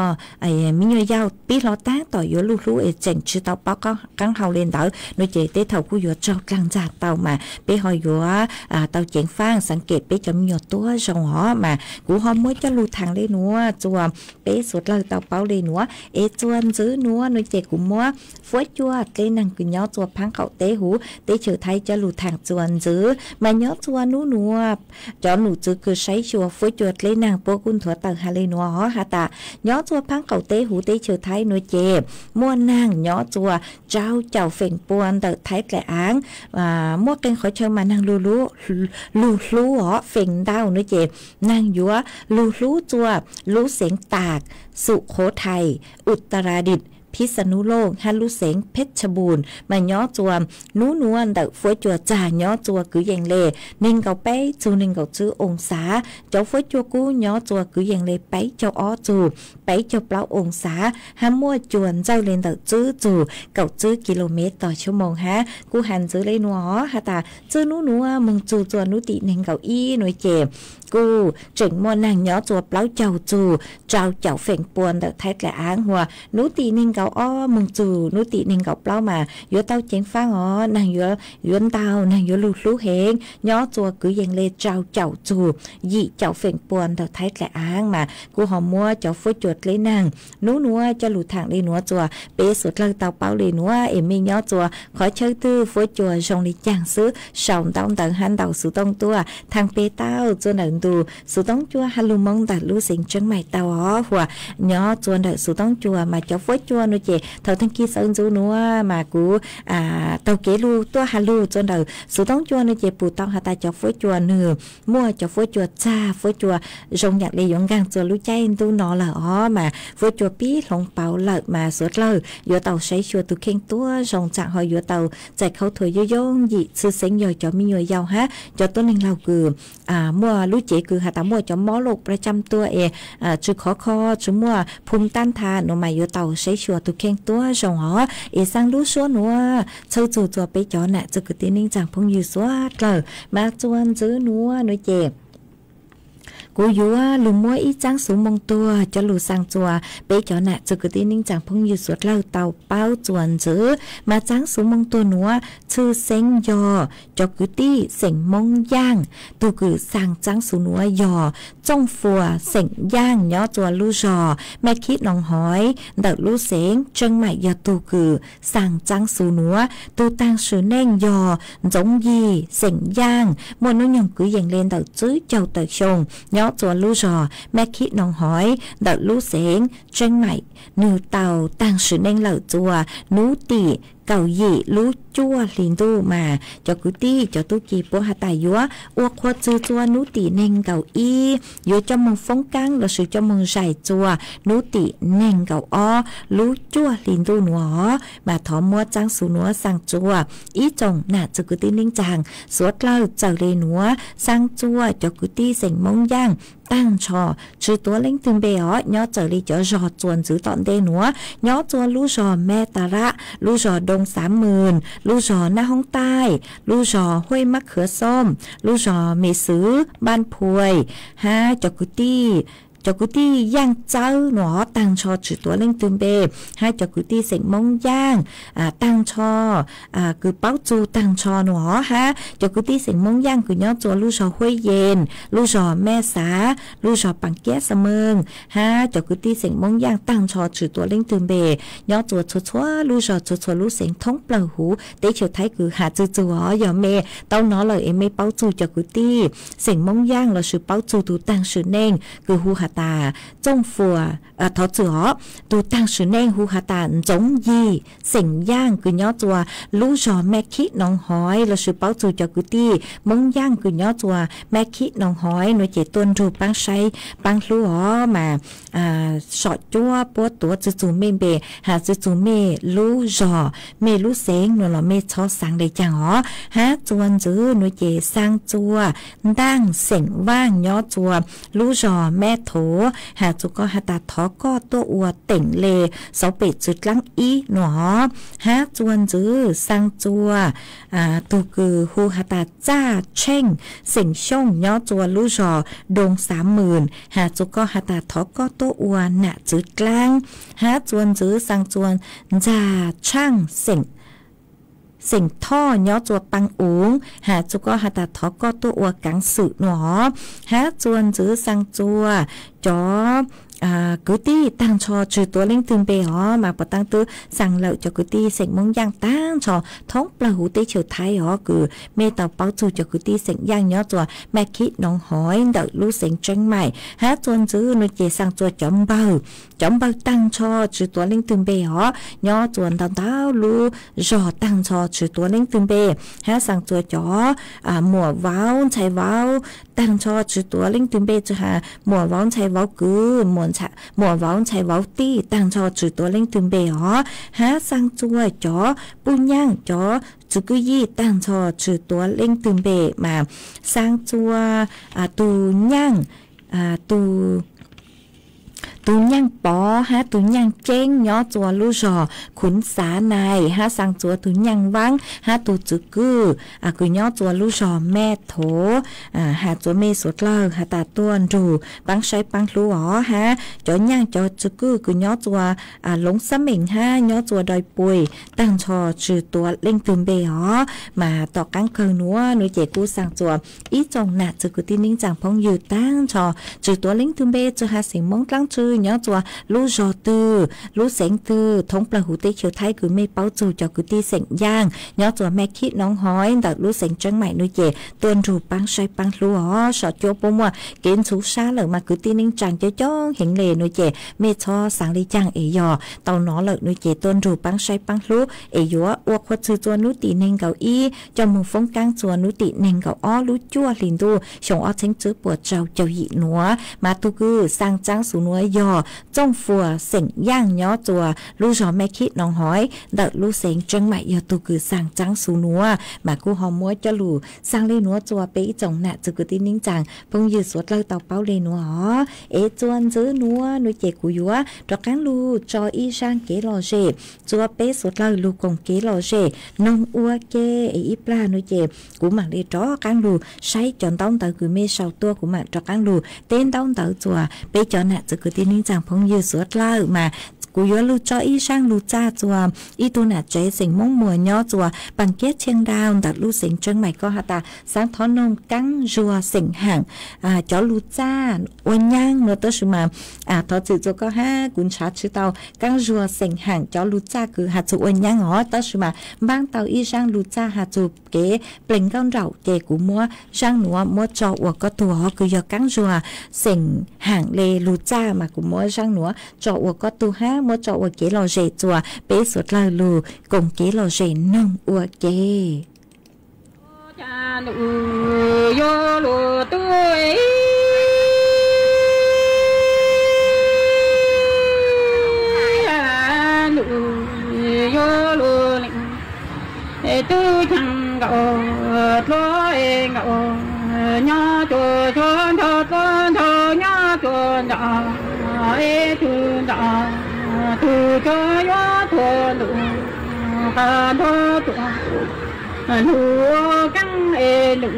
me nyuam yau pib hlo taab tom yuav lub hlub es tseem tsi tau paub qaab hau le ntawd no ces tej thaum kuj yuav raug dlaag ntxag tau mas peb ho yuav tau ceev faab xaav kem peb cov me nyuam tuab zoo os mas kuv ho muab coj lug thaam le nuav rua peb suav dlawg tau paub li nuav es txuas ntxwv nuav nuav ces kuv muab fuab cua dleb neeg kws nyob txua phaab qaum teb huv teb chaws Thaib coj lug thaam txuas ntxwv mas nyob txua nub nuav cov num txwv kws saib xyuas fuab cua dleb neeg puab kuj nthuav tawm has li nuav has tas nyob txua phaab qaum teb huv teb chaws Thaib nuav ces muaj neeg nyob txua rau caum feem pua ntawm Thaib dlaim aav. Muaj qee qhov chaw mas neeg lug hlub os feem ntau nuav ces neeg yuav lug hlub txua lub xeev Tas, Xum Qhuv Thais, Utaradit, Phij Xa Nub Looj hab lub xeev Phej Tha Npum mas nyob txua nub nuav ntawm fuab cua txag nyob txua kwv yees le neeg nkaum peb txug neeg nkaum tswb oo xav. Cov fuab cua kub nyob txua kwv yees le peb caug ob txug peb caug plaub oo xav hab muaj cua ntxawj le ntawm tswb txug kaum tswb kis lus mev tog xuab moos hab kuj has ntxwv le nuav has tas txwj nub nuav moog txug txua nub tim neeg nkaum ib nuav ces kuj tseem muaj neeg nyob txua plaub caug txug rau caum feem pua ntawm Thaib dlaim aav huas nub tim neeg nkaum ob moog txug nub tim neeg nkaum plaub mas yuav tau ceev faab os neeg yuav ntau neeg yuav lug hlub heev nyob txua kwv yees le rau caum txug yim caum feem pua ntawm Thaib dlaim aav mas kuj ho muab cov fuab cua dleb neeg nub nuav coj lug thaam li nuav txua peb suav dlawg tau paub li nuav es mej nyob txua qhov chaw twg fuab cua zoo li caag xwb sau ntaub ntawv hab ntaus xuv tooj tuaj thaam peg tau txua ntawm ntu xuv tooj cua has lug Moob ntawm lub xeev Tseeb Maim tau os huas nyob txua ntawm xuv tooj cua mas cov fuab cua nuav ces thaum tag kis sawv ntxuv nuav mas kuv taug kev lug tuaj has lug txua ntawm xuv tooj cua nuav ces pum tau has tas cov fuab cua nwg muaj cov fuab cua txag fuab cua zoo yaam le yuav nkaag txua lub caij ntuj no lawm os mas fuab cua pib hloov pauv lawm mas suav dlawg yuav tau saib xyuas tug kheej tuab zoo tsaam ho yuav tau txais khauv thuas yooj yooj yim tshwj xeeb yog cov me nyuam yaus hab cov tuab neeg laug kws muaj lub cev kws has tas muaj cov mob loj pra cam tuaj es tsi khov kho tsi muaj phum tab ntha nuav mas yuav tau saib xyuas tug kheej tuab zoo os es xaa lub suab nuav txhawb txug txua peb cov nam txwg kwv tij neej tsaa phooj ywg suav dlawg mas txua ntxwv nuav nuav ces kuv yuav lug muab ib txaab xuv moo tuag coj lug xaa txua peb cov nam txwg kwv tij neej tsaa phooj ywg suav dlawg tau paub txua ntxwv mas txaab xuv moo tuag nuav tshwj xeeb yog cov kwv tij xeem Moob Yaaj. Tug kws xaa txaab xuv nuav yog Txooj Fuas xeem Yaaj nyob txua lub zog Maj Khib Noo Hoiv ntawm lub xeev Tseeb Maim yog tug kws xaa txaab xuv nuav. Tug taag sim neej yog Ntxoov Yig xeem Yaaj muaj nub nyoog kwv yees le ntawm tswb caug tawm xyoo nyob txua lub zog Maj Khib Noo Hoiv ntawm lub xeev Tseeb Maim. Nwg tau taag sim neej lawm txua nub tim kaum yim lub cuaj hli ntuj mas cov kwv tij cov tub ki puab has tas yuav ua qhuav txug txua nub tim neeg nkaum ib yuav coj moog foob kaab lossis coj moog zais txua nub tim neeg nkaum ob lub cuaj hli ntuj nuav os mas thov muab txaab xuv nuav xaa txua ib tsoom nam txwg kwv tij neej tsaa suav dlawg txawm le nuav xaa txua cov kwv tij xeem Moob Yaaj taag nrho tsi tuav leej twg npe os nyob txawm le cov zog txua ntxwv tom ntej nuav nyob txua lub zog Meb Tas Lab, lub zog Doo Xaav Mws, lub zog Naj Hoob Taij, lub zog Huaj Mab Khwv Xoom, lub zog Me Xwv, Npaaj Phuais hab cov kwv tij, cov kwv tij Yaaj Txawb nuav taag nrho tsi tuav leej twg npe hab cov kwv tij xeem Moob Yaaj taag nrho kws paub txug taag nrho nuav hab cov kwv tij xeem Moob Yaaj kws nyob txua lub zog Huaj Yees, lub zog Meb Xav, lub zog Paas Kiab Xa Meej hab cov kwv tij xeem Moob Yaaj taag nrho tsi tuav leej twg npe nyob txua txhua txhua lub zog txhua txhua lub xeev thoob plawg huv teb chaws Thaib kws has txug txug os yog mej tau nov lawm es mej paub txug cov kwv tij xeem Moob Yaaj lossis paub txug tug taag sim neej kws hu has tas Txooj Fuas, thov txwm os, tug taag sim neej hu has tas Ntxoov Yig xeem Yaaj kws nyob txua lub zog Maj Khib Noo Hoiv lossis paub txug cov kwv tij Moob Yaaj kws nyob txua Maj Khib Noo Hoiv nuav ces tuaj nrug paab saib paab hlub os mas som cuab puab tuav txug txug mej npe has txug txug mej lub zog mej lub xeev nuav los mej txhob xaa le caag os hab txua ntxwv nuav ces xaa txua Ntaaj xeem Vaaj nyob txua lub zog Meb Thov has txug koj has tas thov koj tuaj ua teem le xauv pem txwv dlaab ib nuav hab txua ntxwv xaa txua tug kws hu has tas Txaj Tsheej xeem Xyooj nyob txua lub zog Doo Xaav Mws has txug koj has tas thov koj tuaj ua nam txwv dlaab hab txua ntxwv xaa txua Ntxag Tshaaj xeem Thoj nyob txua Paa Uv has txug koj has tas thov koj tuaj ua kaav xwm nuav hab txua ntxwv xaa txua cov kwv tij tag nrho tsis tuav leej twg npe os, mas puav taab twb xaa lawm cov kwv tij xeem Moob Yaaj tag nrho thoob plawg huv teb chaws Thaib os, kws mej tau paub txug cov kwv tij xeem Yaaj nyob txuas Maj Khib Noov Hoiv ntawm lub xeev Tseeb Maim, hab txuas ntxwv nuav ces xaa txuas cov npawg, cov npawg tag nrho tsis tuav leej twg npe os, nyob txuas ntau ntau lub zog tag nrho tsis tuav leej twg npe, hab xaa txuas cov muam vauv ntxhais vauv tag nrho tsis tuav leej twg npe, tsi has muam vauv ntxhais vauv kwv, muam vauv ntxhais vauv tij tag nrho tsis tuav leej twg npe os, hab xaa txuas cov puj nyaaj cov txwv kwj yij tag nrho tsis tuav leej twg npe, mas xaa txuas tug nyaaj, tug nyaaj pov hab tug nyaaj ceeb nyob txuas lub zog Khuv Xav Nais, hab xaa txuas tug nyaaj vaab hab tug txwv kwj kws nyob txuas lub zog Mej Thov, has txuas mej suav dlawg has tas tuaj nrug paab saib paab hlub os, hab cov nyaaj cov txwv kwj kws nyob txuas Loov Xab Meem hab nyob txuas Doi Pui tag nrho tsis tuav leej twg npe os, mas tom qaab kawg nuav nuav ces kuj xaa txuas ib tsoom nam txwv kwv tij neej tsaa phooj ywg tag nrho tsis tuav leej twg npe, tsi has xeem Moob dlaab tsi nyob txuas lub zog twg lub xeev twg thoob plawg huv teb chaws Thaib kws mej paub txug cov kwv tij xeem Yaaj nyob txuas Maj Khib Noov Hoiv ntawm lub xeev Tseeb Maim nuav ces tuaj nrug paab saib paab hlub os, saum cuab puab muaj kev ntxhuv sab lawm mas kwv tij neej tsaa coob coob heev le nuav ces mej txhob xaav le caag es yog tau nov lawm nuav ces tuaj nrug paab saib paab hlub es yuav ua qhuav txwg txuas nub tim neeg nkaum ib coj moog foob kaab txuas nub tim neeg nkaum ob lub cuaj hli ntuj xyoo ob txheeb tswb puas rau caum yim nuav, mas tug kws xaa tsaab xu nuav yog Txooj Fuas xeem Yaaj nyob txuas lub zog Maj Khib Noov Hoiv ntawm lub xeev Tseeb Maim yog tug kws xaa tsaab xu nuav, mas kuj ho muab coj lug xaa le nuav txuas peb ib tsoom nam txwv kwv tij neej tsaa phooj ywg suav dlawg tau paub le nuav os. Es txuas ntxwv nuav nuav ces kuv yuav rov qaab lug tso ib zaaj kev lom zem txuas peb suav dlawg lug koom kev lom zem noog ua ke, es ib plag nuav ces kuv maam le rov qaab lug saib cov ntaub ntawv kws mej sau tuaj, kuv maam rov qaab lug teb ntaub ntawv txuas peb cov nam txwv kwv tij neej tsaa phooj ywg suav dlawg, mas kuv yuav lug tso ib zaaj lug txaj txuas ib tug nam tsev xeem Moob Muas nyob txuas Paas Kiab Tsheej Dau ntawm lub xeev Tseeb Maim, koj has tas xaav thov noog Kaab Zuag xeem Haam cov lug txaj ua nyaab nuav, tab sis mas thov txim txuas koj hab kuv nrhav tsi tau Kaab Zuag xeem Haam cov lug txaj kws has txug ua nyaab os, tab sis mas npaab tau ib zaaj lug txaj has txug kev plees nkauj nraum ces kuv muab zaaj nuav muab tso ua koj tug os, kws yog Kaab Zuag xeem Haam le lug txaj, mas kuv muab zaaj nuav tso ua koj tug hab muab tso ua kev lom zem txuas peb suav dlawg lug koom kev lom zem noog ua ke. Tub caag nkaus, dluab nkaus, nyob cuag cuag nrho, dluab nrho nyob cuag nrho, ib tug nrho, tug cuag yuav tuag ntuj, qhov nrho tuaj, ntuj kaab es ntuj,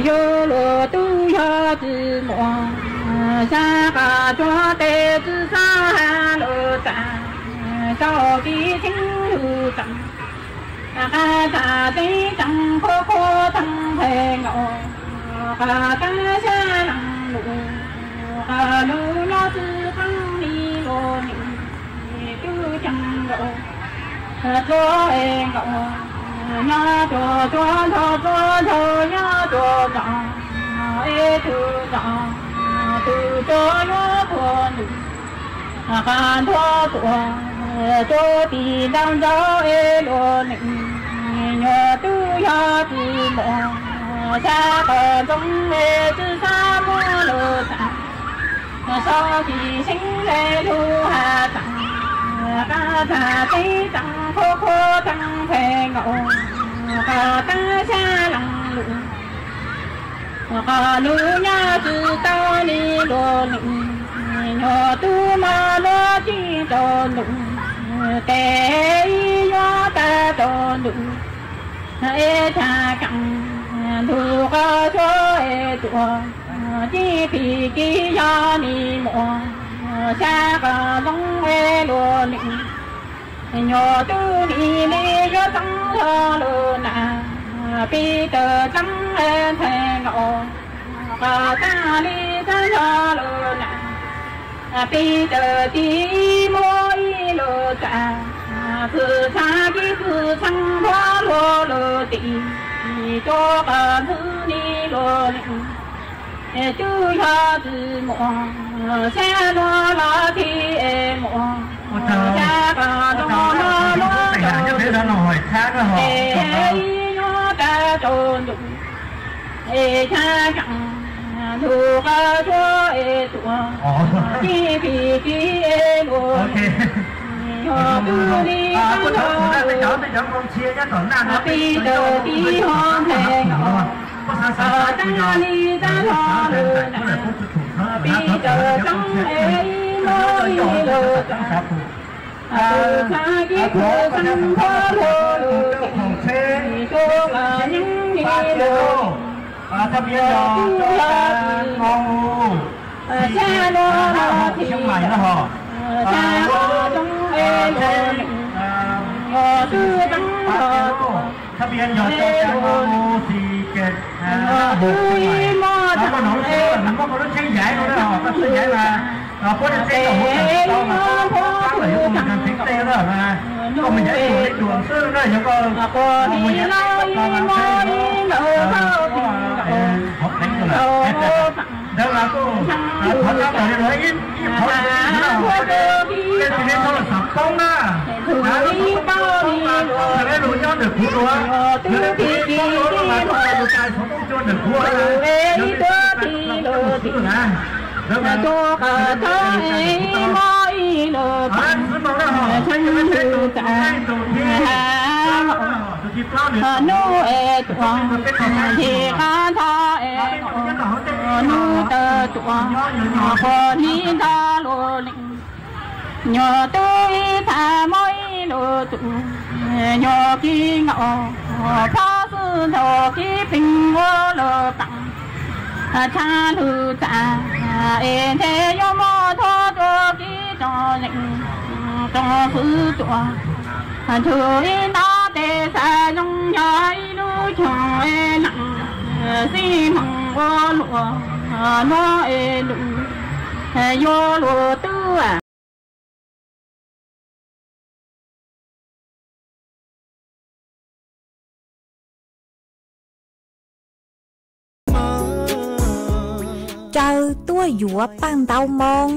yuav luag tub yog tsi muaj, xya qhov cuag tes tsi xob has lug tas, tau tib tseeb lug tas. Qhov tas teb tsaa khuab khuab taag nqes nkaus, qhov taag xya leej lug, qhov lug nyob tsi qeeb li luag nws, tub caag nkaus, dluab nkaus, nyob cuag cuag nrho, dluab nrho nyob cuag nrho, ib tug nrho, tug cuag yuav tuag ntuj, qhov nrho tuaj, cuag tis ntau ntau es luag nws, nyuag tub yog tsi muaj, xya qhov ntxoov es tsi xob muab lug tas, xob tsis seev le lug has tas, qhov tas teb tsaa khuab khuab taag nqes nkaus, qhov taag xya leej lug, qhov lug nyob tsi tau li luag nws, nyuag tub mog luag tij rau ntuj, tes ib yuav tag rau ntuj, ib tag kaam ntug qhov suav es tuaj, tib phim kis yog nis muaj, xya qhov ntxoov es luag nws, nyuag tub nim li yuav txeeb yog lug nas, pib tawm txeeb nthe nkaus, qhov taag li txeeb yog lug nas, Peb tawm tib muaj ib lub txaj, txwm txhab kib txwm txheeb nphuab luag lub teb, rau qhov ntxwg li luag leej, twb yog txwm muaj, xyab luag los thiaj muaj, xyab qhov zoo los luag rau tus, es ib nyuag rab rau ntuj, es xyab tseem ntug qhov tsua es tuaj, tib pib tib es luag, yog twb li qab nrog, peb tawm tib ho nthe, tag li tag los lawm, peb tawm tseeb es ib muaj ib lub txaj, txhab kib txwm txheeb nphuab luag lub teb, rau qhov ntxwg li luag leej, twb yog txwm muaj, xyab luag los thiaj, xyab qhov zoo es luag leej, yog twb txheeb los tuaj, es luag leej, yog twb ib muaj txaj, es ib muaj txaj, es ib muaj nphuab txwm txheeb, nphuab txwm txheeb, quas li los ib muaj ib lub txaj, ntawd los kuj thov txhawb tawm li los ib qhov, tej txiv neej txhob los xav poob na, ntxhw ib pab li los, lub nyob ntawm kuv dua, yog leej twg poob dua los mas koj mus txais xov tooj cua ntawm kuv, yog leej twg poob dua los mas koj mus xwb na. Rau qhov txhob ib muaj ib lub txaj, txhab lwm txaj, ha los hnub es tuaj, nti qab ntho es hnub tawm tuaj, quas li ntho luag leej, yog twb ib txhab muaj ib lub txaj, yog kib nkaus phob xwb nthav kib pleev ua lub paab, txhab lwm txaj, es nthe yuav muaj thuab rua kib rua zeej, rua fwv rua, nrug ib nta tes xav zoo yog ib lub choog es leej, xib hmoov ua luaj nuav es lug yuav luag twb caw tuaj yuav Paaj Ntaub Moob.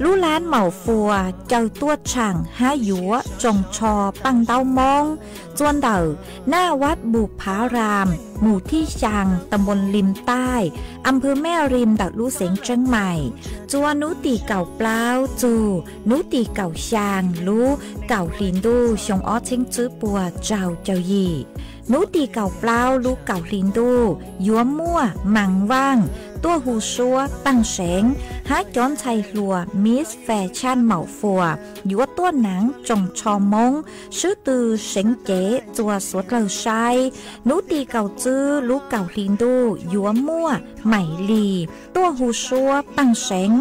Lub laab Maum Fuas caw tuaj tshaam hab yuav tsoos tsho Paaj Ntaub Moob txua ntawm Naj Vaj Npus Phav Raam, mus thib xyaa, tam npoos Lim Taij, am phw Mej Rim ntawm lub xeev Tseeb Maim. Txua nub tim kaum plaub txug nub tim kaum xyaa lub kaum hli ntuj xyoo ob txheeb tswb puas rau caug yim. Nub tim kaum plaub lub kaum hli ntuj yuav muaj Maam Vaaj tuaj hu suab Paaj Seev hab cov ntxhais hluas Miss Fashion Maum Fuas yuav tuaj naav tsoos tsho Moob swb tw seev cev txua suav dlawg saib. Nub tim kaum tswb lub kaum hli ntuj yuav muaj Maim Lis tuaj hu suab Paaj Seev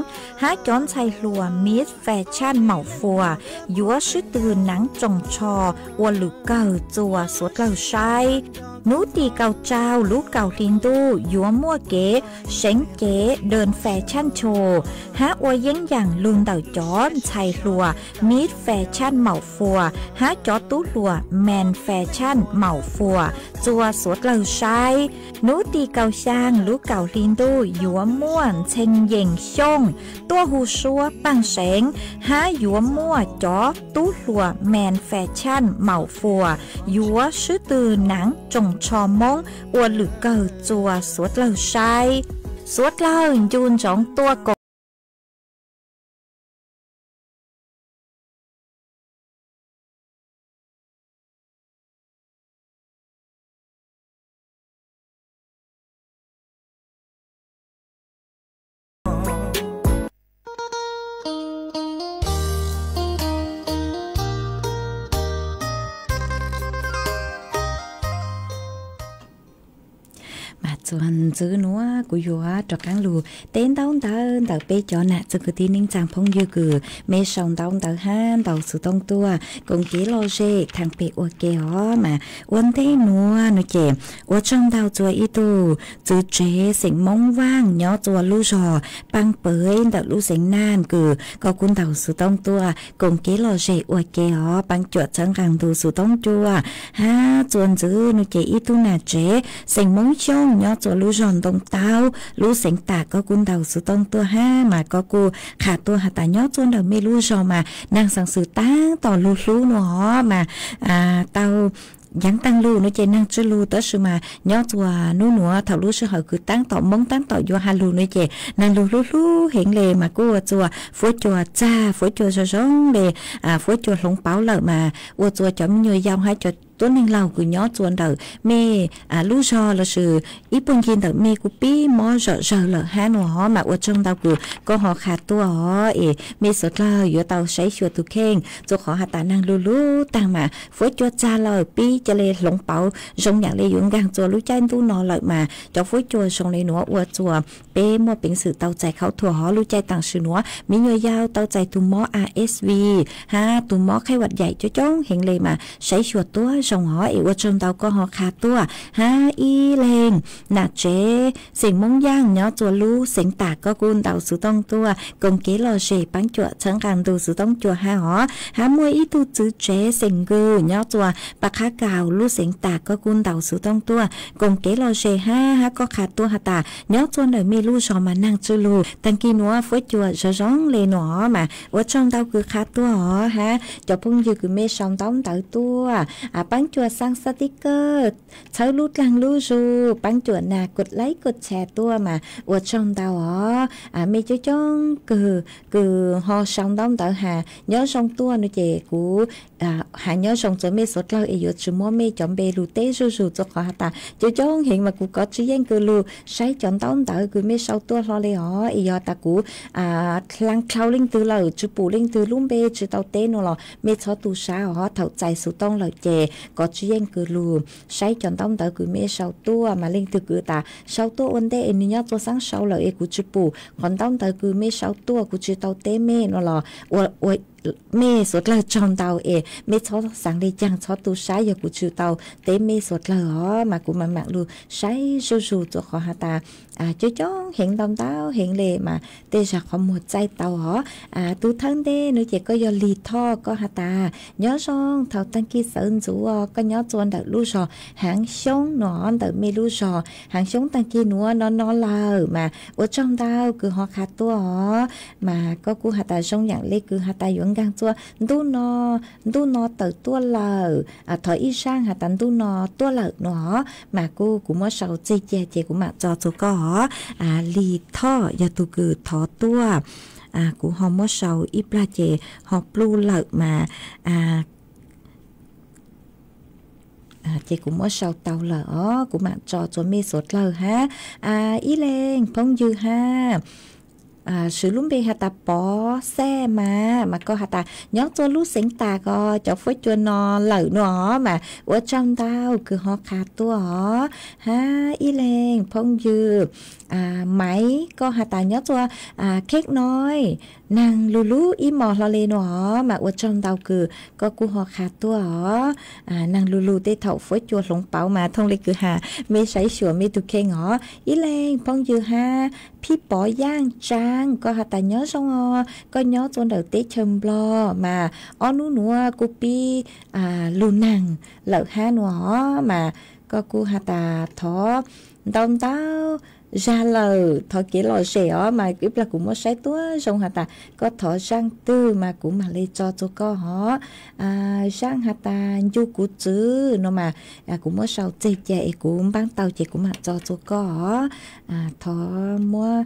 hab cov ntxhais hluas Miss Fashion Maum Fuas yuav swb tw naav tsoos tsho ua lwm kawg txua suav dlawg saib. Nub tim kaum rau lub kaum hli ntuj yuav muaj kev seev cev Dee Fashion Show hab ua yeeb yaam lug ntawm cov ntxhais hluas Miss Fashion Maum Fuas hab cov tub hluas Men Fashion Maum Fuas txua suav dlawg saib. Nub tim kaum xyaa lub kaum hli ntuj yuav muaj Ntxhee Yees Xyooj tuaj hu suab Paaj Seev hab yuav muaj cov tub hluas Men Fashion Maum Fuas yuav swb tw naav tsoos tsho Moob ua lwm kawg txua suav dlawg saib. Suav dlawg ncu ntsoov tuaj koom mas Tuaj ntxwv nuav kuv yuav rov qaab lug teb ntaub ntawv ntawm peb cov nam txiv kwv tij neej tsaa phooj ywg kws mej sau ntaub ntawv hab ntaus xuv tooj tuaj koom kev lom zem thaam pem ua ke os. Mas ua ntej nuav nuav ces ua tsaug ntau rua ib tug txiv tsev xeem Moob Vaaj nyob rua lub zog Paaj Pawv ntawm lub xeev Naj kws koj kuj ntaus xuv tooj tuaj koom kev lom zem ua ke os. Paab cuam txhawb nqaa ntu xuv tooj tuaj. Hab txuas ntxiv nuav ces ib tug nam tsev xeem Moob Xyooj nyob rua lub zog Ntoo Taub lub xeev Tam koj kuj ntaus xuv tooj tuaj hab mas koj kuj qha tuaj has tas nyob rua ntawm mej lub zog mas naag xaav xwm taab tom lug hlub nuav os. Mas tau yaav taag lug nuav ces naag tsi lug tab sis mas nyob rua nub nuav thaum lub sij hawm kws taab tom Moob taab tom yuav has lug nuav ces naag lug hlub hlub heev le mas kuj ua rua fuab cua txag fuab cua zoo zoo le, fuab cua hloov pauv lawm mas ua rua cov me nyuam yaus hab cov tuab neeg laug kws nyob rua ntawm mej lub zog lossis ib puag ncig ntawm mej kuj pib mob zom zawg lawm hab nuav os. Mas ua tsaug ntau kws koj ho qha tuaj os es mej suav dlawg yuav tau saib xyuas tug kheej rua qhov has tas naag lug lub taag mas fuab cua txag lawm pib ca le hloov pauv zoo yaam le yuav nkaag rua lub caij ntuj no lawm mas cov fuab cua zoo le nuav ua rua peb muaj peev xwm tau txais khaub thuas hov lub caij taam sim nuav me nyuam yaus tau txais tug mob A S V hab tug mob khaib vam yaim coob coob heev le mas saib xyuas tuab zoo os es ua tsaug ntau koj ho qha tuaj hab ib leeg nam tsev xeem Moob Yaaj nyob rua lub xeev Tam koj kuj ntaus xuv tooj tuaj koom kev lom zem paab cuam txhawb nqaa ntu xuv tooj cua hab os. Hab muaj ib tug txiv tsev xeem Nkws nyob rua Pas Qhab Kaus lub xeev Tam koj kuj ntaus xuv tooj tuaj koom kev lom zem hab hab koj qha tuaj has tas nyob rua ntawm mej lub zog mas naag tsi lug taag kis nuav fuab cua zoo zoo le nuav os. Mas ua tsaug ntau kws qha tuaj os hab cov phooj ywg kws mej sau ntaub ntawv tuaj paab cuam xaa xab tib kawg txhawb lub dlaag lub zug paab cuam nas kua laib kua tshas tuaj mas ua tsaug ntau os. Mej coob coob kws kws ho sau ntaub ntawv has nyob zoo tuaj nuav ces kuv has nyob zoo rua mej suav dlawg es yuav tsi muab mej cov npe lug teb zuj zug rua qhov has tas coob coob heev mas kuv kov tsi yeej kws lug saib cov ntaub ntawv kws mej sau tuaj hlo le os es yog tas kuv dlaa dlhau leej twg lawm tsi pum leej twg lub npe tsi tau teb nuav los mej txhob tu sab os. Thaum txais xuv tooj lawm ces kov tsi yeej kws lug saib cov ntaub ntawv kws mej sau tuaj mas leej twg kws tas sau tuaj ua ntej es nwg nyob rua xaab sau lawm es kuv tsi pum qhov ntaub ntawv kws mej sau tuaj kuv tsi tau teb mej nuav los ua mej suav dlawg tsaug ntau es mej txhob xaav le caag txhob tu sab yog kuv tsi tau teb mej suav dlawg os. Mas kuv maam maam lug saib zuj zug rua qhov has tas coob coob heev ntau ntau heev le mas tej zag qhov muag txaij tau os. Tug thawj ntej nuav ces koj yog Lig Thoj koj has tas nyob zoo thaum taag kis sawv ntxuv koj nyob rua ntawm lub zog Haav Xyoob nuav ntawm mej lub zog Haav Xyoob taag kis nuav no no lawm mas ua tsaug ntau kws ho qha tuaj os. Mas koj kuj has tas zoo yaam le kws has tas yuav nkaag rua ntuj no ntuj no tawm tuaj lawm thov ib zaaj has tas ntuj no tuaj lawm nuav os. Mas kuv kuv muab sau txeg ca ces kuv maam tso rua koj os. Lig Thoj yog tug kws thov tuaj kuv ho muab sau ib plag ces ho pluj lawm mas ces kuv muab sau tau lawm os kuv maam tso rua mej suav dlawg hab. Ib leeg phooj ywg hab swv lub npe has tas Pov Xaj mas mas koj has tas nyob rua lub xeev Tam koj cov fuab cua no lawm nuav os mas ua tsaug ntau kws ho qha tuaj os. Hab ib leeg phooj ywg Maiv koj has tas nyob rua Khej Noi naag lug lub ib mos hlo le nuav os mas ua tsaug ntau kws koj kuj ho qha tuaj os. Naag lug lug tej thaum fuab cua hloov pauv mas thooj le kws has mej saib xyuas mej tug kheej os. Ib leeg phooj ywg hab Phij Pov Yaaj Tsaab koj has tas nyob zoo os koj nyob rua ntawm teb chaws Nplog mas ob nub nuav kuj pib lug naag lawm hab nuav os mas koj kuj has tas thov ntau ntau zag lawm thov kev lom zem os mas ib plag kuv muab saib tuab zoo has tas koj thov zaaj twg mas kuv maam le tso rua koj os. Zaaj has tas ncu kuv txwv no mas kuv muab sau txeg ca es kuv npaab tau ces kuv maam tso rua koj os. Thov muab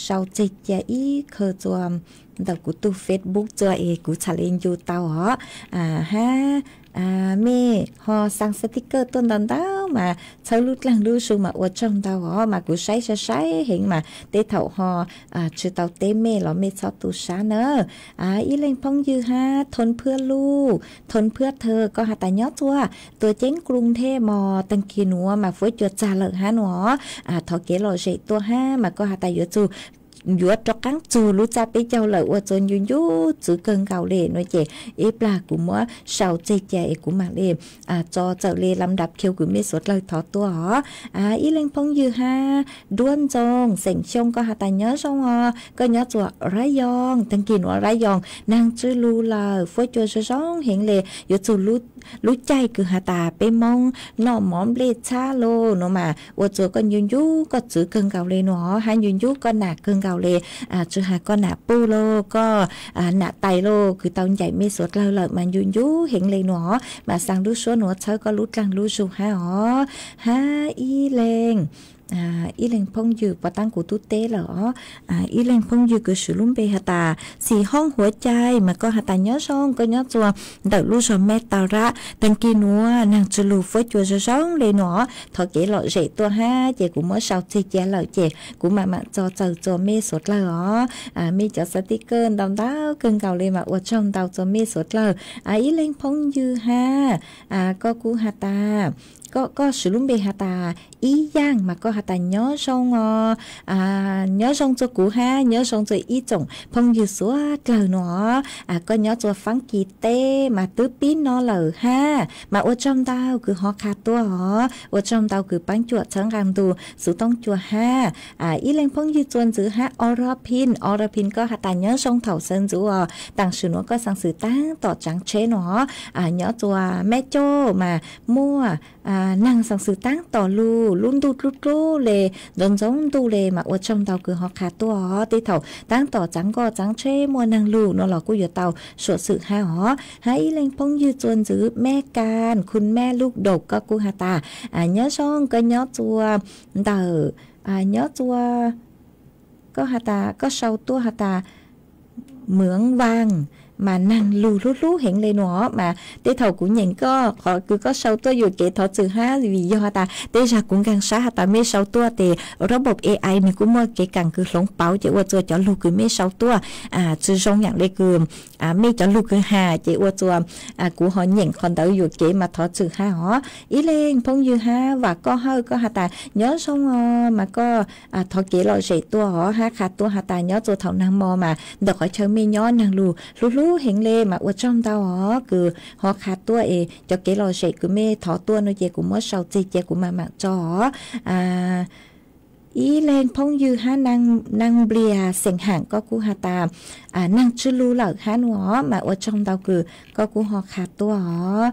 sau txeg ca ib khaw rua ntawm kuv tug Facebook rua es kuv txhad le ncu tau os. Hab Mej ho xa sticker tuaj ntau ntau mas txhawb lub dlaag lub zug mas ua tsaug ntau os, mas kuv saib sai sai heev mas tej thaum ho tsi tau teb mej los mej txhob tu sab na. Ib leeg phooj ywg hab thoob phwab luj, thoob phwab thawj koj has tas nyob txuas tuam ceeb Kruv Ntheb mog, taag kis nuav mas fuab cua txag lawm hab nuav. Thov kev lom zem tuaj hab mas koj has tas yuav txug, yuav rov qaab txug lub txaj peb caug lawm ua txuas ncu ncu txwv kawg nkaus le nuav ces ib plag kuv muab sau txeg ca es kuv maam le tso txawm le lam dap khiu kws mej suav dlawg thov tuaj os. Ib leeg phooj ywg hab Duab Ntxoo xeem Xyooj koj has tas nyob zoo os, koj nyob txuas Rab Yoo, taag kis nuav Rab Yoo naag tsw lug lawm, fuab cua zoo zoo heev le, yuav txug lub caij kws has tas peb Moob noj mov nplej txhab lauj nuav mas ua txuas koj ncu ncu koj txwv kawg nkaus le nuav hab ncu ncu koj nam kawg nkaus le, tsi has koj nam puj lauj, koj nam tais lauj, kws tau ncaim mej suav dlawg lawm mas ncu ncu heev le nuav mas xa lub suab nuav txhawb koj lub dlaag lub zug hab os. Hab ib leeg, ib leeg phooj ywg puas taab kuv tub teb lawm os. Ib leeg phooj ywg kws swv lub npe has tas Xim Hoob Huav Cai mas koj has tas nyob zoo, koj nyob txuas ntawm lub zog Meb Tau Rab, taag kis nuav naag tsw lug fuab cua zoo zoo le nuav, thov kev lom zem tuaj hab ces kuv muab sau txeg ca lawm ces kuv maam maam tso txawm txuas mej suav dlawg os. Mej cov sticker ntau ntau kawg nkaus le mas ua tsaug ntau txuas mej suav dlawg. Ib leeg phooj ywg hab, koj kuj has tas, koj swv lub npe has tas Ib Yaaj mas koj has tas nyob zoo os, nyob zoo txuas kuv hab nyob zoo txuas ib tsoom phooj ywg suav dlawg nuav. Koj nyob txuas Faab Kis teb mas twb pib no lawm hab mas ua tsaug ntau kws ho qha tuaj os, ua tsaug ntau kws paab cuam txhawb nqaa ntu xuv toob cua hab. Ib leeg phooj ywg txuas ntxiv hab Orapin, Orapin koj has tas nyob zoo thaum sawv ntxuv os, taam sim nuav koj xaa xwm taab tom tsaav tsheb nuav, nyob txuas Meb Cauj mas muaj naag xaa xwm taab tom lug, lub ntuj dlub dlub le, ntxoov ntxoov ntuj le mas ua tsaug ntau kws ho qha tuaj os. Tej thaum taab tom tsaav nkoj tsaav tsheb muaj naag lug nuav los kuj yuav tau suam xwm hab os. Hab ib leeg phooj ywg txuas ntxiv Meb Kas, khun Meb Lub Daum koj kuj has tas nyob zoo, koj nyob txuas ntawm, nyob txuas, koj has tas koj sau tuaj has tas Mws Vaaj mas naag lug hlub hlub heev le nuav mas tej thaum kuv nyeem koj qhov kws koj sau tuaj yuam kev thov txwm hab vim yog has tas tej zag kuv nkaag sab has tas mej sau tuaj tes rab npaum A I nwg kuj muaj kev kaam kws hloov pauv ces ua txuas cov lug kws mej sau tuaj tsi zoo yaam le kws mej cov lug kws has ces ua txuas kuv ho nyeem qhov ntawd yuam kev mas thov txwm hab os. Ib leeg phooj ywg hab Vam Koj Hawj koj has tas nyob zoo os mas koj thov kev lom zem tuaj os hab qha tuaj has tas nyob txuas thaum naag mo mas ntawm qhov chaw mej nyob naag lug hlub hlub heev le mas ua tsaug ntau os kws ho qha tuaj es cov kev lom zem kws mej thov tuaj nuav ces kuv muab sau txeg ca kuv maam maam tso os. Ib leeg phooj ywg hab Naag Nplias xeem Haam koj kuj has tas naag tsw lug lawm hab nuav mas ua tsaug ntau kws koj kuj ho qha tuaj os.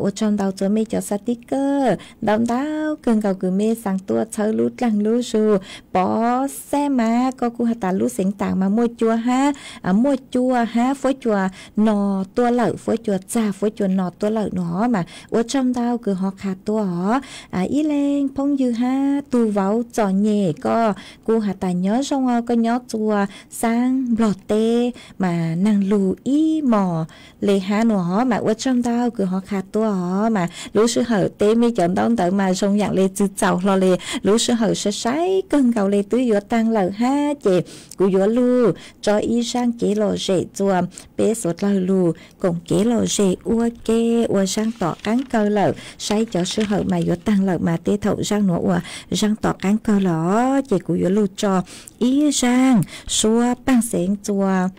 Ua tsaug ntau txuas mej cov xaa tib kawg ntau ntau kawg nkaus kws mej xaa tuaj txhawb lub dlaag lub zug. Pov Xab mas koj kuj has tas lub xeev Taam mas muaj cua hab, muaj cua hab fuab cua no tuaj lawm, fuab cua txag fuab cua no tuaj lawm nuav mas ua tsaug ntau kws ho qha tuaj os. Ib leeg phooj ywg hab Tug Vauv Txom Nyem koj kuj has tas nyob zoo os, koj nyob txuas Xaab Nplog teb mas naag lug ib mos le hab nuav mas ua tsaug ntau kws ho qha tuaj os. Mas lub sij hawm teb mej cov ntaub ntawv mas zoo yaam le txwv txaus hlo le, lub sij hawm sai sai kawg nkaus le twb yuav taag lawm hab ces kuv yuav lug tso ib zaaj kev lom zem txuas peb suav dlawg lug koom kev lom zem ua ke ua zaaj tom qaab kawg lawm. Saib cov sij hawm mas yuav taag lawm mas tej thaum zaaj nuav ua zaaj tom qaab kawg lawm ces kuv yuav lug tso ib zaaj suab paaj xeev txuas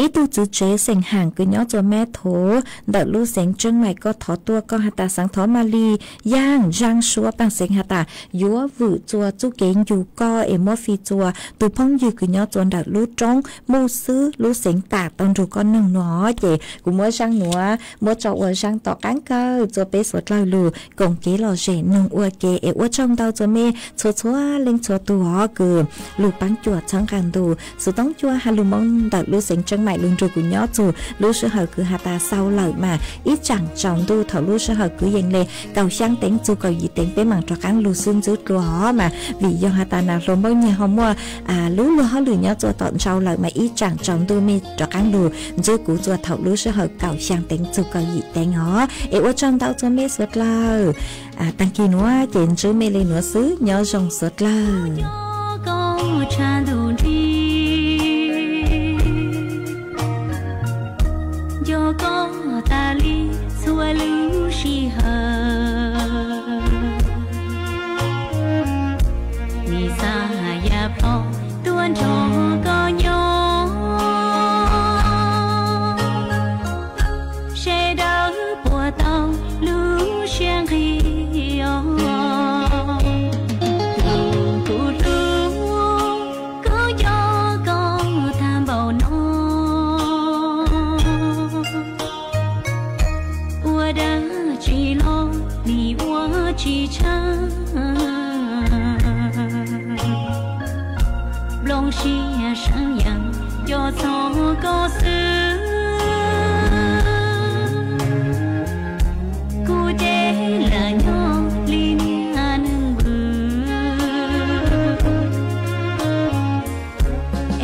ib tug txwv tsev xeem Haam kws nyob txuas Meb Thuv ntawm lub xeev Tseeb Maim koj thov tuaj, koj has tas xaav thov Malis Yaaj zaaj suab paaj xeev has tas yuav vwm txuas txuj kev ncu koj es muab fij txuas tug phooj ywg kws nyob txuas ntawm lub roob Muj Xwb lub xeev Taam tau nrug koj noog nuav ces kuv muab zaaj nuav muab tso ua zaaj tom qaab kawg txuas peb suav dlawg lug koom kev lom zem noog ua ke es ua tsaug ntau txuas mej txhua txhua leej txhua tug os kws lug paab cuam txhawb nqaa ntu xuv toob cua has lug Moob ntawm lub xeev Tseeb maim lug nrug kuv nyob txug lub sij hawm kwv has tas xaus lawm mas ib tsaam tsaus ntuj thaum lub sij hawm kwv yees le kaum xyaa teev txug kaum yim teev peb maam rov qaab lug xwb ntxwb dlua hov mas vim yog has tas nas hluas Moob Nyag ho muaj lub luag hauj lwm nyob txua tom ntsau lawm mas ib tsaam tsaus ntuj mej rov qaab lug ntxwb kuv txua thaum lub sij hawm kaum xyaa teev txug kaum yim teev hov. Es ua tsaug ntau txug mej suav dlawg. Taag kig nuav ces ntsib mej le nuav xwb, nyob zoo suav dlawg. Nco koj tas li txhua lub sij hawm, nim xav yam plho tuaj nrog koj nyob, sawv daws puas tau lub siab nqig os. Tus kuv hlub, kuv nco koj tag npaum no, ua dab tsi los nim ua tsis tshaj. Nplooj siab seev yeej nco txog koj xwb, kuv ces lam nyob li niag neeg vwm.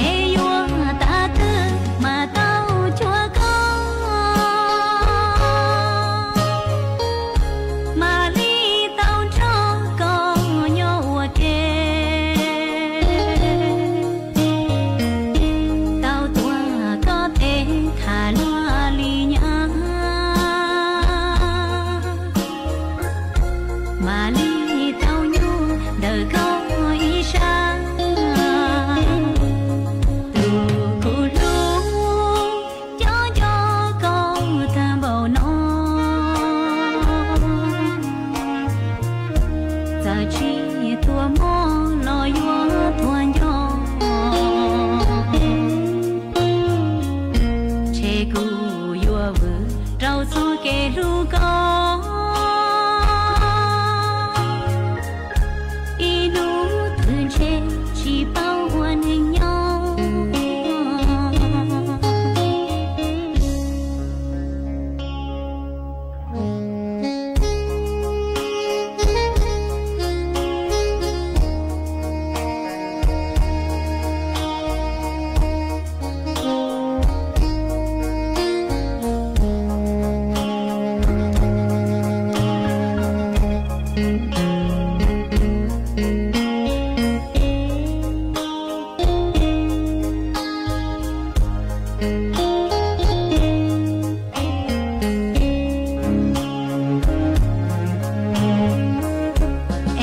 Es yuav tas twg mas tau cuag koj, mam li tau nrog koj nyob ua ke, tau tuav koj tes tham luag li nyab, mam li tau nyuaj ntawm koj ib sab. Tus kuv hlub, nco nco koj tag npaum no, txawm tsis tuaj mob los yuav tuag nco, ntshe kuv yuav vwm rau txoj kev hlub koj, ib hnub twg ntshe tsis paub ua neeg nyob.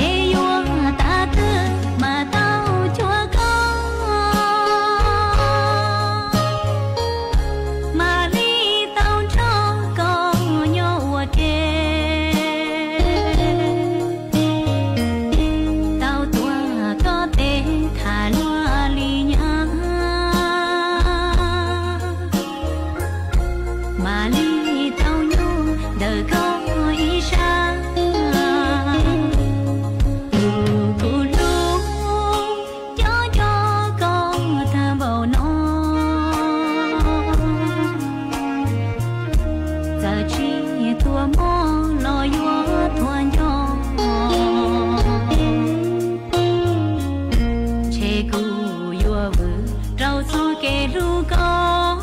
Es yuav tas twg mas tau cuag koj, mam li tau nrog koj nyob ua ke, tau tuav koj tes tham luag li nyab, mam li tau nyuaj ntawm koj ib sab. Tus kuv hlub, nco nco koj tag npaum no, txawm tsis tuaj mob los yuav tuag nco, ntshe kuv yuav vwm rau txoj kev hlub koj,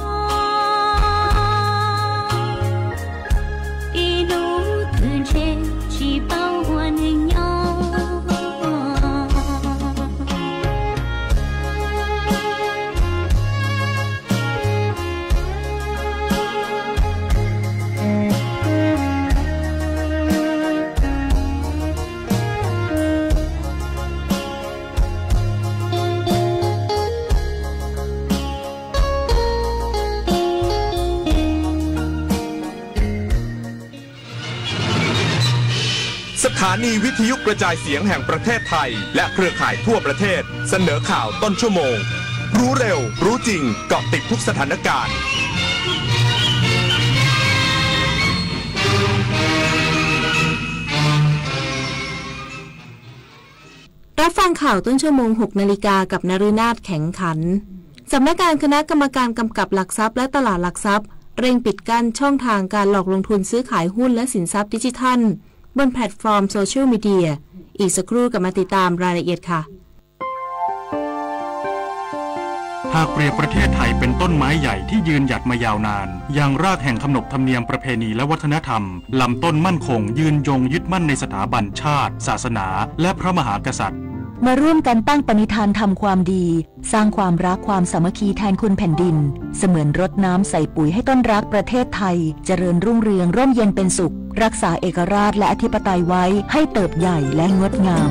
ib hnub twg ntshe tsis paub ua neeg nyob.สถานีวิทยุกระจายเสียงแห่งประเทศไทยและเครือข่ายทั่วประเทศ เสนอข่าวต้นชั่วโมง รู้เร็ว รู้จริง เกาะติดทุกสถานการณ์ รับฟังข่าวต้นชั่วโมง หกนาฬิกา กับนฤนาถ แข็งขันทร์ สำนักงานคณะกรรมการกำกับหลักทรัพย์และตลาดหลักทรัพย์เร่งปิดกั้นช่องทางการหลอกลงทุนซื้อขายหุ้นและสินทรัพย์ดิจิทัลบนแพลตฟอร์มโซเชียลมีเดีย อีกสักครู่กลับมาติดตามรายละเอียดค่ะ หากเปรียบประเทศไทยเป็นต้นไม้ใหญ่ที่ยืนหยัดมายาวนาน ยังรากแห่งขนบธรรมเนียมประเพณีและวัฒนธรรม ลำต้นมั่นคง ยืนยงยึดมั่นในสถาบันชาติ ศาสนา และพระมหากษัตริย์ มาร่วมกันตั้งปณิธานทำความดี สร้างความรักความสามัคคีแทนคุณแผ่นดิน เสมือนรดน้ำใส่ปุ๋ยให้ต้นรักประเทศไทย เจริญรุ่งเรืองร่มเย็นเป็นสุข รักษาเอกราชและอธิปไตยไว้ให้เติบใหญ่และงดงาม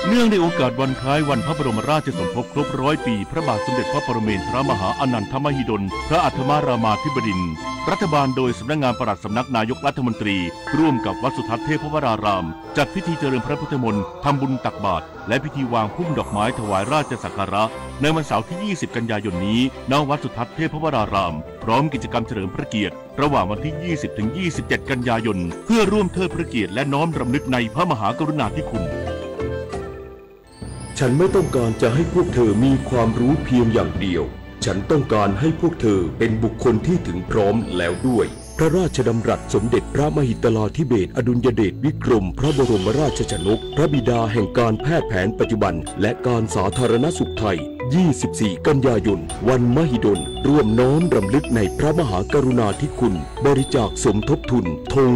เนื่องในโอกาสวันคล้ายวันพระบรมราชสมภพครบร้อยปีพระบาทสมเด็จพระปรเมนทรมหาอนันทมหิดล พระอัธมรามาธิบดินทร์ รัฐบาลโดยสำนักงานปลัดสำนักนายกรัฐมนตรี ร่วมกับวัดสุทัศน์เทพวราราม จัดพิธีเจริญพระพุทธมนต์ ทำบุญตักบาตร และพิธีวางพุ่มดอกไม้ถวายราชสักการะ ในวันเสาร์ที่ ยี่สิบ กันยายนนี้ ณ วัดสุทัศน์เทพวราราม พร้อมกิจกรรมเฉลิมพระเกียรติ ระหว่างวันที่ ยี่สิบ ถึง ยี่สิบเจ็ด กันยายน เพื่อร่วมเทิดพระเกียรติและน้อมรำลึกในพระมหากรุณาธิคุณ ฉันไม่ต้องการจะให้พวกเธอมีความรู้เพียงอย่างเดียว ฉันต้องการให้พวกเธอเป็นบุคคลที่ถึงพร้อมแล้วด้วย พระราชดำรัสสมเด็จพระมหิดลาธิเบศรอดุลยเดชวิกรมพระบรมราชชนก พระบิดาแห่งการแพทย์แผนปัจจุบัน และการสาธารณสุขไทย ยี่สิบสี่ กันยายน วันมหิดล ร่วมน้อมรำลึกในพระมหากรุณาธิคุณ บริจาคสมทบทุน ธง